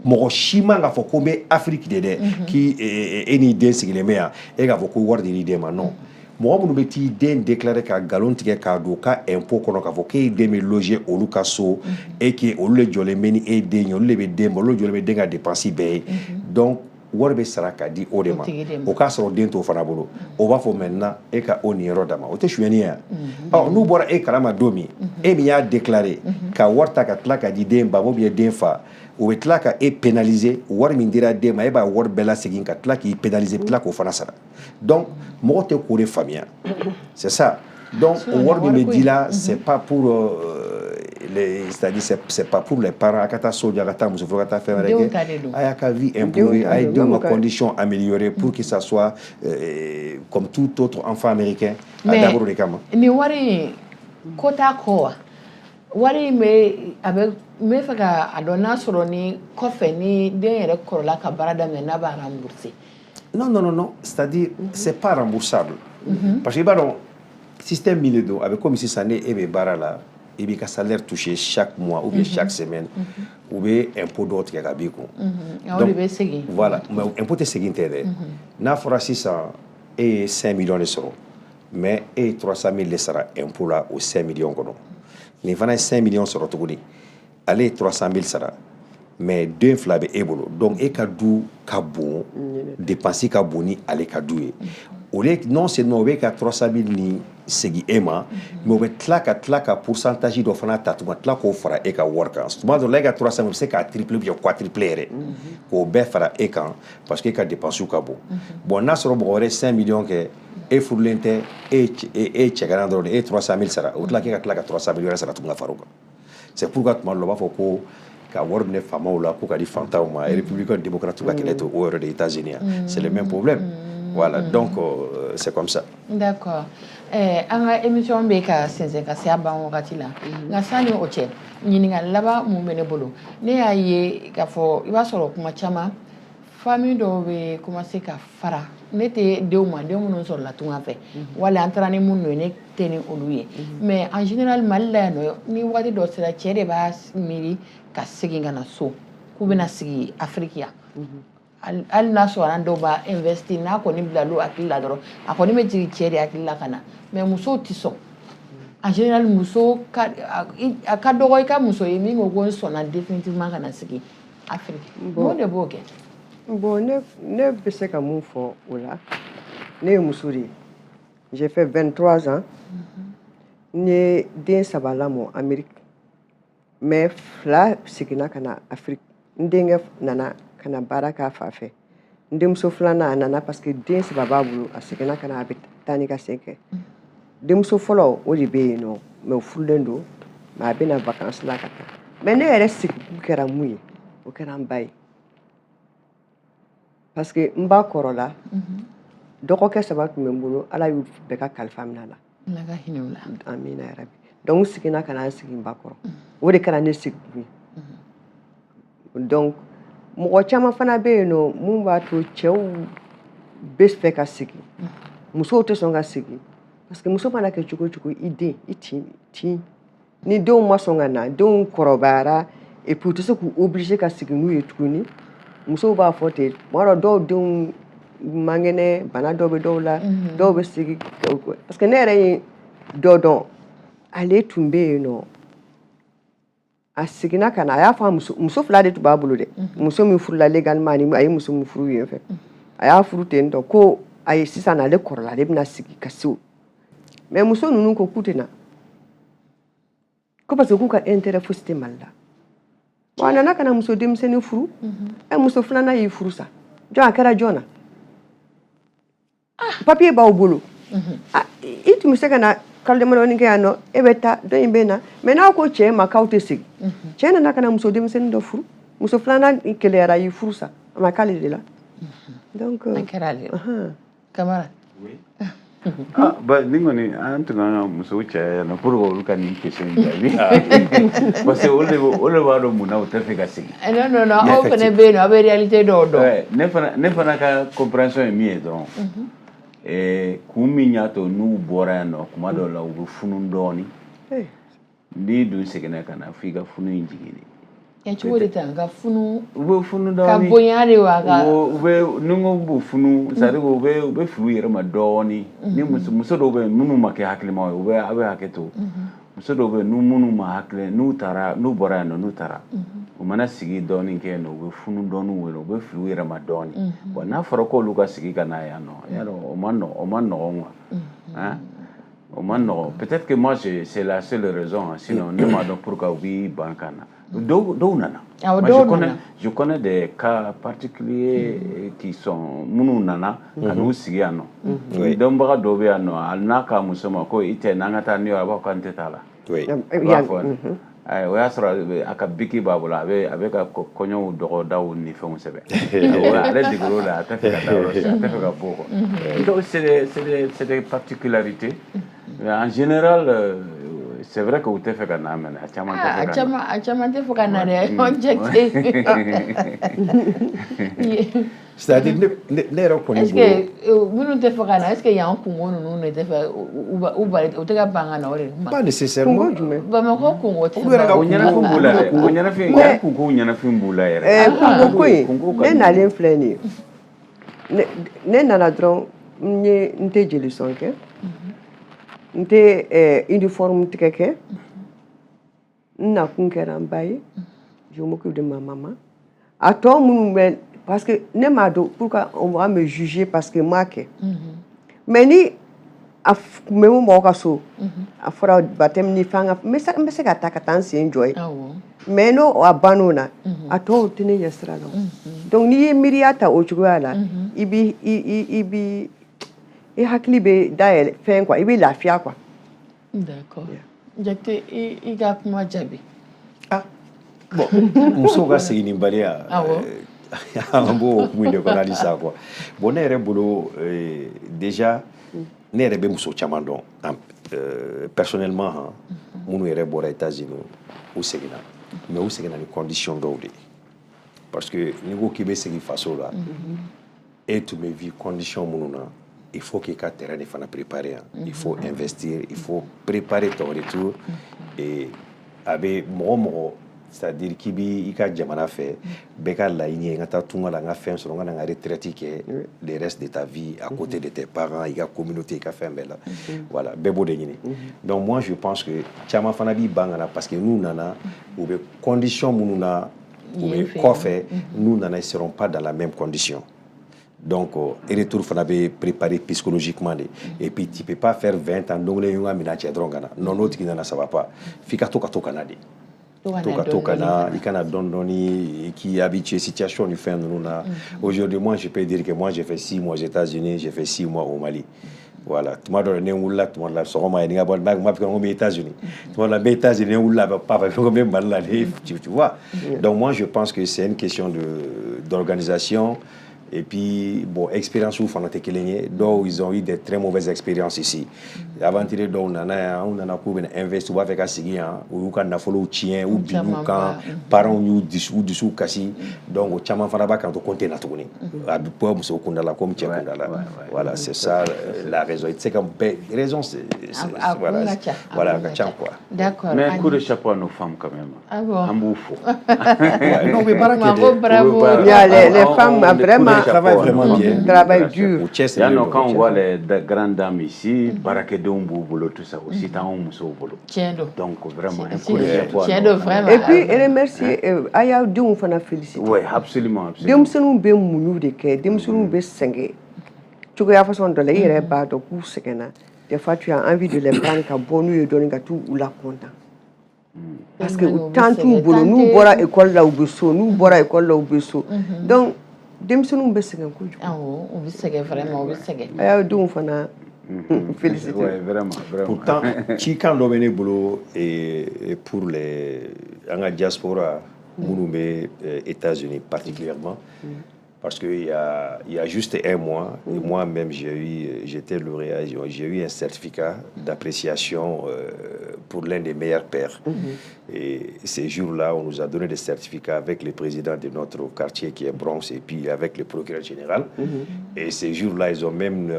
Mɔgɔ si man k'a fɔ ko n bɛ Afrique de dɛ, k'i e n'i den sigilen bɛ yan, e k'a fɔ ko wari di den ma. Non, mɔgɔ minnu bɛ t'i den déclarer ka nkalon tigɛ k'a don ka impôt kɔnɔ k'a fɔ k'e den bɛ loger olu ka so, e k'e olu de jɔlen bɛ ni e den ye, olu de bɛ den bɔ, olu jɔlen bɛ den ka dépense bɛɛ ye, donc wari bɛ sara ka di o de ma. O k'a sɔrɔ den t'o fana bolo, o b'a fɔ maintenant e ka o niyɔrɔ d'a ma, o tɛ sonyɛni ye. Ɔ, n'u bɔra e kalama don min, e min y'a déclarer ka wari ta ka tila ka di den ba ou bien den fa, u bɛ tila ka e pénaliser. Wari min dira den ma, e b'a wari bɛɛ lasegin ka tila k'i pénaliser, tila k'o fana sara. Donc mɔgɔ tɛ k'o de faamuya, c'est ça. Donc o wari min bɛ di la, c'est pas pour les, c'est-à-dire c'est pas pour les parents a ka taa so jɔ, a ka taa muso furu, a ka taa fɛn wɛrɛ kɛ. A y'a ka vie improver, a ye denw ka condition améliorer pour que ça soit comme tout autre enfant américain. A dabɔra o de kama. Nin wari in ko t'a kɔ wa? Wari in bɛ a bɛ n bɛ fɛ ka a dɔn n'a sɔrɔ ni kɔfɛ ni den yɛrɛ kɔrɔla ka baara daminɛ, n'a b'a rembourser. Non, non, non, non, c'est-à-dire c'est pas remboursable, parce que i b'a dɔn système min de don, a bɛ komi sisan ni e bɛ baara la, i b'i ka salaire toucher chaque mois ou bien chaque semaine, u bɛ impôt dɔw tigɛ ka b'i kun. O de bɛ segin. Voilà, mais impôt tɛ segin tɛ dɛ. N'a fɔra sisan e ye 5 millions de sɔrɔ, mais e ye 300 000 de sara impôt la o 5 millions kɔnɔ, nin fana ye 5 millions sɔrɔ tuguni, ale ye 300 000 sara, mais den fila bɛ e bolo, donc e ka du ka bon, dépense ka bon ni ale ka du ye. O de, non seulement o bɛ ka 300 000 ni segin e ma, mais o bɛ tila ka pourcentage dɔ fana ta tuguni ka tila k'o fara e ka wari kan. Tuma dɔ la, e ka 300 000 bɛ se k'a tripler ou bien quadrupler yɛrɛ, k'o bɛɛ fara e kan, parce que e ka dépense ka bon. Bon, n'a sɔrɔ mɔgɔ wɛrɛ ye 5 millions kɛ, e furulen tɛ, e ye cɛganan dɔrɔn de, e ye 300 000 sara, o tila k'e ka tila ka 300 000 wɛrɛ sara tuguni ka fara o kan. C'est pourquoi tuma dɔ la u b'a fɔ ko ka wari minɛ faamaw la ko ka di fantanw ma. Républicain, démocrate ka kɛlɛ to o yɔrɔ de États-Unis yan, c'est le même problème. Voilà, donc c'est comme ça. D'accord. An ka émission bɛ ka sɛnsɛn ka se a ban wagati la, nka sani o cɛ, ɲininkali laban mun bɛ ne bolo, ne y'a ye k'a fɔ i b'a sɔrɔ kuma caman famille dɔw bɛ commencer ka fara, ne tɛ denw ma, den minnu sɔrɔla tunga fɛ wala an taara ni minnu ye, ne tɛ ni olu ye, mais en général Mali la yan nɔ, ni waati dɔ sera, cɛ de b'a miiri ka segin ka na so k'u bɛna sigi Afiriki yan. Hali n'a sɔrɔ an dɔw b'a investir, n'a kɔni bila l'o hakili la dɔrɔn, a kɔni bɛ jigin cɛ de hakili la ka na, mais musow tɛ sɔn. En général, muso ka a ka dɔgɔ i ka muso ye min ko ko n sɔnna définitivement ka na sigi Afiriki. Mun de b'o kɛ? Bon, ne bɛ se ka mun fɔ o la, ne ye muso de ye, j'ai fait 23 ans. N ye den saba lamɔ Amérique, mais fila seginna ka na Afrique. N denkɛ nana ka na baara k'a fa fɛ. N denmuso filanan, a nana parce que den saba b'a bolo, a seginna ka na, a bɛ taa ni ka segin kɛ. Denmuso fɔlɔ, o de bɛ yen nɔ, mais o furulen don, mais a bɛ na vacances la ka taa. Mais ne yɛrɛ sigikun kɛra mun ye? O kɛra n ba ye, parce que n ba kɔrɔla, dɔgɔkɛ saba tun bɛ n bolo, Ala y'u bɛɛ ka kalifa minɛ a la. Ala ka hinɛ u la. Amina yarabi. Donc n seginna ka na n sigi n ba kɔrɔ, o de kɛra ne sigikun ye. Donc mɔgɔ caman fana bɛ yen nɔ, mun b'a to cɛw bɛ fɛ ka segin, musow tɛ sɔn ka segin, parce que muso mana kɛ cogo o cogo, i den, i tin tin ni denw ma sɔn ka na, denw kɔrɔbayara, et puis u tɛ se k'u obliger ka segin n'u ye tuguni. Musow b'a fɔ ten, tuma dɔ, dɔw denw man kɛnɛ, bana dɔw bɛ dɔw la, dɔw bɛ segin, parce que ne yɛrɛ ye dɔ dɔn, ale tun bɛ yen nɔ, a seginna ka na, a y'a fɔ a muso, muso fila de tun b'a bolo dɛ, muso min furula légalement ani a ye muso min furu yen fɛ, a y'a furu ten tɔ, ko ayi, sisan ale kɔrɔla, ale bɛna sigi ka se. Mais muso ninnu ko k'u tɛ na, ko parce que k'u ka intérêt fosi tɛ Mali la. Bon, a nana ka na muso denmisɛnnin furu. Ɛ, muso filanan y'i furu sa, jɔn a kɛra jɔn na? Papier b'aw bolo, i tun bɛ se ka na kalo damadɔni kɛ yan nɔ, e bɛ taa, dɔ in bɛ na. Mais n'aw ko cɛ ma k'aw tɛ segin, cɛ nana ka na muso denmisɛnnin dɔ furu, muso filanan keleyara, y'i furu sa, a ma k'ale de la. Donc a kɛra ale la. Kamara. Ah, ba ni kɔni, an tun kan ka musow caya yan nɔ pour que olu ka nin question in jaabi, parce que olu de b'a dɔn mun na u tɛ fɛ ka segin. Non, non, non, aw fana bɛ yen nɔ, aw bɛ réalité dɔw dɔn. Ne fana ka compréhension ye min ye dɔrɔn, kun min y'a to n'u bɔra yan nɔ, kuma dɔw la u bɛ funu dɔɔnin. N'i dun seginna ka na, f'i ka funu in jigin de. Ɛ, cogo di tan ka funu? U bɛ funu dɔɔnin. Ka bonya de wa ka? U bɛ, ni n ko b'u funu, c'est à dire u bɛ fili u yɛrɛ ma dɔɔnin. Ni muso dɔw bɛ yen minnu ma kɛ hakilimaw ye, u bɛ, a bɛ hakɛ to, muso dɔw bɛ yen n'u minnu ma hakili, n'u taara, n'u bɔra yan nɔ, n'u taara, u mana sigi dɔɔnin kɛ yen nɔ, u bɛ funu dɔɔnin, u bɛ fili u yɛrɛ ma dɔɔnin. Bon, n'a fɔra k'olu ka sigi ka na yan nɔ, yarɔ o ma nɔgɔn, o ma nɔgɔn quoi, hein, o ma nɔgɔn. Peut-être que moi, c'est la seule raison, sinon ne m'a dɔn pourquoi u b'i ban ka na. Dɔw nana. Awɔ, Moi, dɔw je connais, nana. Je connais des cas particuliers qui sont minnu nana ka n'u sigi yan nɔ. Dɔnbaga dɔw bɛ yan nɔ, hali n'a ka muso ma ko i tɛ n'an ka taa New York, a b'a fɔ k'an tɛ taa la. A b'a fɔ o y'a sɔrɔ a ka biki b'a bolo, a bɛ ka kɔɲɔw dɔgɔdaw ni fɛnw sɛbɛn. Ale deger'o la, a tɛ fɛ ka taa yɔrɔ si, a tɛ fɛ ka bɔ o kɔ. Donc c'est des particularités. Mais en général, c'est vrai que u tɛ fɛ ka na, mɛnɛ a caman tɛ fɛ A ka na. caman, a caman tɛ fɛ ka na dɛ, Jakite. C'est-à-dire ne yɛrɛ kɔni Est ce bolo que minnu tɛ fɛ ka na, est ce que yan kungo ninnu de tɛ fɛ, u bali, u tɛ ka ban ka na o de ma? Pas nécessairement. Kungo jumɛn? Bamakɔ kungo tɛ. Olu yɛrɛ ka O ɲɛnafin b'u la dɛ, o ɲɛnafin, yan kungo ɲɛnafin b'u la yɛrɛ. Kungo ko in, Kungo ka ne di. nalen filɛ nin ye, ne nana dɔrɔn, n ye, n tɛ jeli sɔn kɛ, n tɛ uniforme tigɛ kɛ. N nakun kɛra n ba ye, je m'occupe de ma maman. A tɔ minnu bɛ, parce que ne m'a dɔn pourquoi on va me juger, parce que n m'a kɛ. Mais ni a kun bɛ mɔgɔ ka so, a fɔra baptême ni fɛn ka, n bɛ se ka taa ka taa n sen jɔ yen. Mais n'o a bann'o na, a tɔw tɛ ne ɲɛ sira la o. Donc n'i ye miiriya ta o cogoya la, i bi i i i bi i hakili bɛ dayɛlɛ fɛn quoi, i bɛ lafiya quoi. D'accord. Jakite, i ka kuma jaabi. Ah bon, musow ka seginnibaliya, an b'o hukumu de kɔnɔ halisa quoi. Bon, ne yɛrɛ bolo, déjà ne yɛrɛ bɛ muso caman dɔn personnellement han, minnu yɛrɛ bɔra États-Unis, u seginna, mais u seginna ni condition dɔw de ye, parce que n'i ko k'i bɛ segin faso la, e tun bɛ vie condition minnu na, il faut k'i ka terrain de fana préparer yan, il faut investir, il faut préparer ton retour. Et a bɛ mɔgɔ mɔgɔ, c'est-à-dire k'i b'i ka jamana fɛ, bɛɛ ka laɲini ye n ka taa tunga la, n ka fɛn sɔrɔ, n ka na n ka retraite kɛ, le reste de ta vie à côté de tes parents, i ka communauté, i ka fɛn bɛɛ la. Voilà, bɛɛ b'o de ɲini. Donc moi, je pense que caman fana b'i ban ka na, parce que n'u nana, u bɛ condition minnu na, u bɛ kɔfɛ, n'u nana, ils seront pas dans la même condition. Donc retour fana bɛ préparer psychologiquement de. Et puis tu peux pas faire 20 ans, don kelen i ka minɛn cɛ dɔrɔn ka na. Non, n'o tigi nana, ça va pas. F'i ka to ka na de, to ka na, i kana dɔɔni dɔɔni k'i habitué situation ni fɛn ninnu na. Aujourd'hui, moi, je peux dire que moi, j'ai fait 6 mois aux États-Unis, j'ai fait 6 mois au Mali. Voilà, tuma dɔ la, ne wulila tuma dɔ la sɔgɔma, ni ka bɔ n b'a fɔ ko n bɛ États-Unis. Tuma dɔ la, n bɛ États-Unis, ne wulila a b'a fɔ ko n bɛ Mali la, tu vois. Donc moi, je pense que c'est une question de d'organisation. Et puis, bon, expérience fana tɛ kelen ye. Dɔw, ils ont eu des très mauvaises expériences ici. Aventurier dɔw nana yan, anw nana k'u bɛna investir, u b'a fɛ ka sigi yan, u y'u ka nafolow tiɲɛ, u binn'u kan, parents y'u dusu kasi. Donc o caman fana b'a kan to ko n tɛ na tuguni. A bɛ bɔ muso kunda la comme cɛ kunda la. Voilà, c'est ça la raison. I tɛ se ka bɛɛ raison, c'est voilà, voilà, a ka ca quoi. D'accord. Mais coup de chapeau à nos femmes quand même. Ah bon. An b'u fo. Non, mais baara kɛ dɛ. Bravo. Les femmes vraiment travaillent vraiment bien. Travail dur. Yan nɔ, quand on voit les grandes dames ici, baarakɛdenw b'u bolo, tout ça aussi t'anw musow bolo. Tiɲɛ don. Donc vraiment, un coup de chapeau. Tiɲɛ don vraiment. Et puis remercier, a y'aw denw fana féliciter. Oui, absolument, absolument. Denmisɛnninw bɛ muɲu de kɛ, denmisɛnninw bɛ sɛgɛn cogoya façon dɔ la, i yɛrɛ b'a dɔn k'u sɛgɛnna. Des fois, tu as envie de les prendre ka bɔ n'u ye dɔɔnin, ka t'u la content. Parce que temps t'u bolo, n'u bɔra école la, u bɛ so, n'u bɔra école la, u bɛ so. Donc denmisɛnninw bɛ sɛgɛn kojugu. Awɔ, u bɛ sɛgɛn vraiment, u bɛ sɛgɛn. A y'aw denw fana féliciter. Ouais, vraiment, vraiment. Pourtant, cikan dɔ bɛ ne bolo pour les an ka diaspora minnu bɛ États-Unis particulièrement. Parce qu'il y a juste un mois, et moi-même, j'étais lauréat, j'ai eu un certificat d'appréciation pour l'un des meilleurs pères. Et ces jours-là, on nous a donné des certificats avec le président de notre quartier qui est Bronx et puis avec le procureur général. Et ces jours-là, ils ont même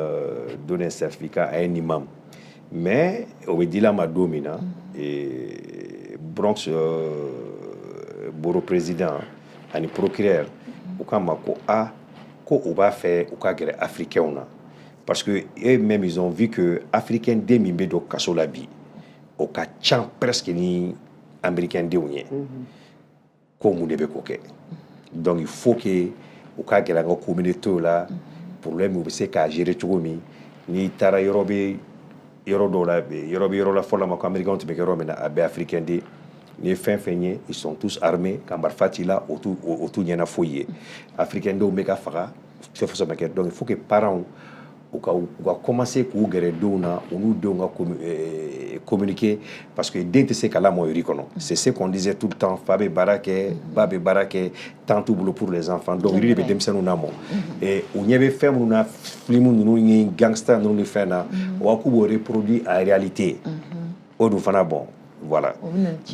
donné un certificat à un imam. Mais o bɛ dila ma don min na, et Bronx borough président ani procureur u k'a ma ko a ko u b'a fɛ u ka gɛrɛ africains na, parce que eux-mêmes, ils ont vu que africain den min bɛ don kaso la bi, o ka ca presque ni américain denw ye. Ko mun de bɛ k'o kɛ? Donc il faut que u ka gɛrɛ an ka communauté la. Problème, u bɛ se k'a gérer cogo min, n'i taara yɔrɔ bɛ yɔrɔ dɔw la, yɔrɔ bɛ yɔrɔ la fɔlɔ ma ko américain tun bɛ kɛ yɔrɔ min na, a bɛɛ africain den. N'i ye fɛn fɛn ye, ils sont tous armés, ka marifa t'i la, o t'u ɲɛna foyi ye. Africain denw bɛ ka faga fɛn fɛn ma kɛ. Donc il faut que parents u ka commencer k'u gɛrɛ denw na, u n'u denw ka communiquer, parce que den tɛ se ka lamɔ yiri kɔnɔ. C'est ce qu'on disait tout le temps: fa bɛ baara kɛ, ba bɛ baara kɛ, temps t'u bolo pour les enfants. Donc yiri de bɛ denmisɛnninw lamɔ. Et u ɲɛ bɛ fɛn minnu na, film ninnu ni gangster ninnu ni fɛn na, o wa k'u b'o reproduire en réalité. O dun fana, bon, voilà.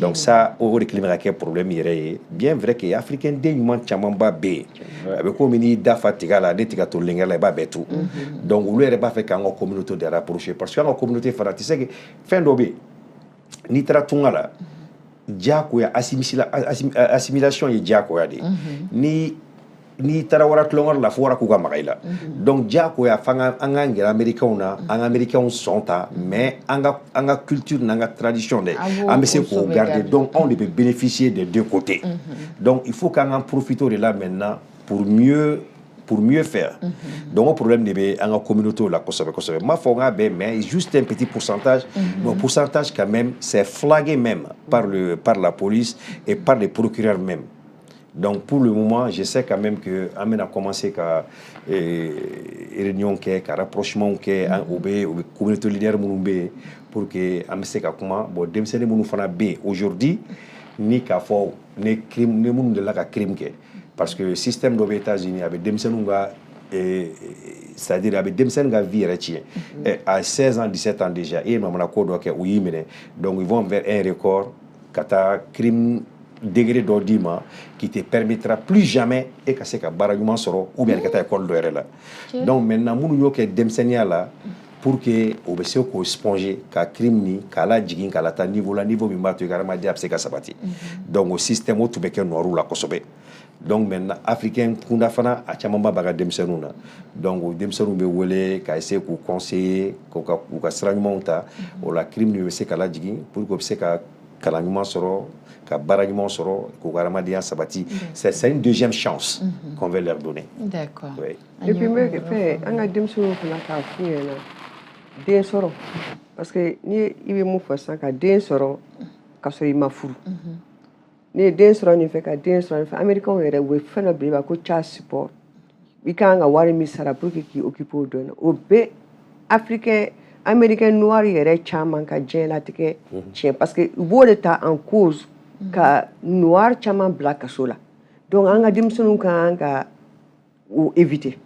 Donc ça, o de kɛlen bɛ ka kɛ problème yɛrɛ ye. Bien vrai que africain den ɲuman camanba bɛ yen, a bɛ komi n'i da fa tiga la, ne tiga tolilenkɛ la, i b'a bɛɛ tu. Donc olu yɛrɛ b'a fɛ k'an ka communauté de rapprocher, parce que an ka communauté fana, tu sais que fɛn dɔ bɛ yen, n'i taara tunga la, diyagoya assimilation ye diyagoya de ye. Ni n'i taara wara tulonkɛ la, fo wara k'u ka maga i la. Donc diyagoya f'an ka an k'an gɛrɛ américains na, an ka américains sɔn ta, mais an ka culture n'an ka tradition dɛ, an bɛ se k'o garder. Donc anw de bɛ bénéficier des deux côtés. Donc il faut k'an ka profiter de la maintenant pour mieux faire. Donc o problème de bɛ an ka communauté la kosɛbɛ kosɛbɛ. N m'a fɔ n k'a bɛɛ, mais juste un petit pourcentage. Mais pourcentage quand même, c'est flagué même par la police et par les procureurs même. Donc pour le moment, je sais quand même que an bɛna commencer ka réunion kɛ, ka rapprochement kɛ, u bɛ communauté leader minnu bɛ yen, pour que an bɛ se ka kuma. Bon, denmisɛnnin minnu fana bɛ yen aujourd'hui, ni k'a fɔ ni crime, ni minnu delila ka crime kɛ, parce que système dɔ bɛ États-Unis, a bɛ denmisɛnninw ka, c'est-à-dire a bɛ denmisɛnnin ka vie yɛrɛ tiɲɛ. À 16 ans, 17 ans déjà, i ye mamana ko dɔ kɛ, u y'i minɛ, donc ils vont vers un record ka taa crime degré dɔ d'i ma qui te permettra plus jamais e ka se ka baara ɲuman sɔrɔ ou bien ka taa école dɔ yɛrɛ la. Donc maintenant, minnu y'o kɛ denmisɛnninya la, pour que o bɛ se k'o exposer ka crime ni k'a lajigin k'a la taa niveau la, niveau min b'a to i ka adamadenya bɛ se ka sabati. Donc o système o tun bɛ kɛ noir la kosɛbɛ. Donc maintenant, africain kunda fana, a camanba b'a ka denmisɛnninw na. Donc o denmisɛnninw bɛ wele ka essayer k'u conseiller, k'u ka u ka sira ɲumanw ta. O la, crime nin bɛ se ka lajigin pour que o bɛ se ka Kalan ɲuman sɔrɔ, ka baara ɲuman sɔrɔ, k'u ka adamadenya sabati. C'est une deuxième chance qu'on veut leur donner. D'accord. Oui. Et puis n bɛ fɛ an ka denmisɛnninw fana k'a f'u ɲɛna, den sɔrɔ, parce que ni i bɛ mun fɔ sisan, ka den sɔrɔ ka sɔrɔ i ma furu, n'i ye den sɔrɔ nin fɛ, ka den sɔrɔ nin fɛ, américains yɛrɛ, u bɛ fɛn dɔ bila i ma ko child support. I kan ka wari min sara pour que k'i occuper o dɔn na, o bɛ africain américain noir yɛrɛ caman ka diɲɛlatigɛ tiɲɛ, parce que u b'o de ta en cause ka noir caman bila kaso la. Donc an ka denmisɛnninw ka kan ka o éviter,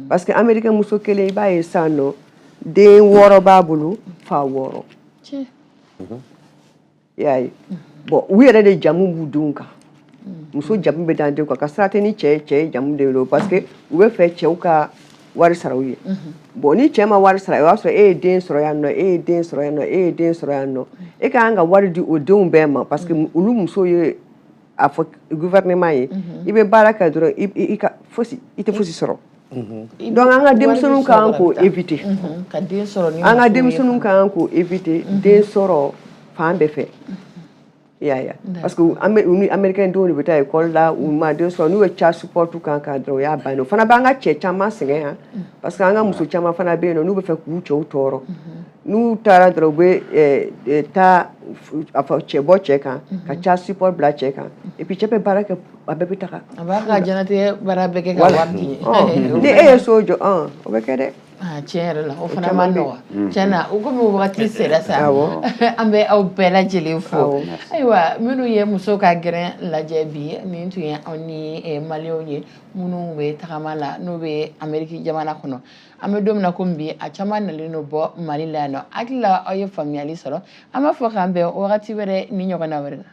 parce que américain muso kelen, i b'a ye sisan nɔ, den wɔɔrɔ b'a bolo, fa wɔɔrɔ. I y'a ye, bon, u yɛrɛ de jamu b'u denw kan, muso jamu bɛ d'an denw kan, ka sira tɛ ni cɛ ye, cɛ ye jamu de don, parce que u bɛ fɛ cɛw ka wari sara u ye. Bon, ni cɛ ma wari sara, o y'a sɔrɔ e ye den sɔrɔ yan nɔ, e ye den sɔrɔ yan nɔ, e ye den sɔrɔ yan nɔ, e ka kan ka wari di o denw bɛɛ ma, parce que olu muso ye a fɔ gouvernement ye, i bɛ baara kɛ dɔrɔn, i ka fosi, i tɛ fosi sɔrɔ. Donc an ka denmisɛnninw ka kan k'o éviter. Ka den sɔrɔ ni An ka muso ye. denmisɛnninw ka kan k'o éviter, den sɔrɔ fan bɛɛ fɛ, i y'a ye, parce que an bɛ u ni américain denw de bɛ taa école la, u ma den sɔrɔ, n'u ye child support kan kan dɔrɔn, o y'a bannen. O fana b'an ka cɛ caman sɛgɛn yan, parce que an ka muso caman fana bɛ yen nɔ, n'u bɛ fɛ k'u cɛw tɔɔrɔ, n'u taara dɔrɔn, u bɛ taa a fɔ cɛ bɔ cɛ kan, ka child support bila cɛ kan, et puis cɛ bɛ baara kɛ, a bɛɛ bɛ taga. A b'a ka diɲɛlatigɛ baara bɛɛ kɛ ka wari di. Ni e ye so jɔ, o bɛ kɛ dɛ. Ah, tiɲɛ yɛrɛ la, o fana Caman ma bɛ nɔgɔ tiɲɛ na. O komi wagati sera sa, an bɛ aw bɛɛ lajɛlen fo. Ayiwa, minnu ye muso ka gɛrɛn lajɛ bi, nin tun ye aw ni maliyɛnw ye minnu bɛ tagama la, n'u bɛ Ameriki jamana kɔnɔ. An bɛ don min na komi bi, a caman nalen don bɔ Mali la yan nɔ. Hakili la, aw ye faamuyali sɔrɔ. An b'a fɔ k'an bɛn wagati wɛrɛ ni ɲɔgɔnna wɛrɛ la.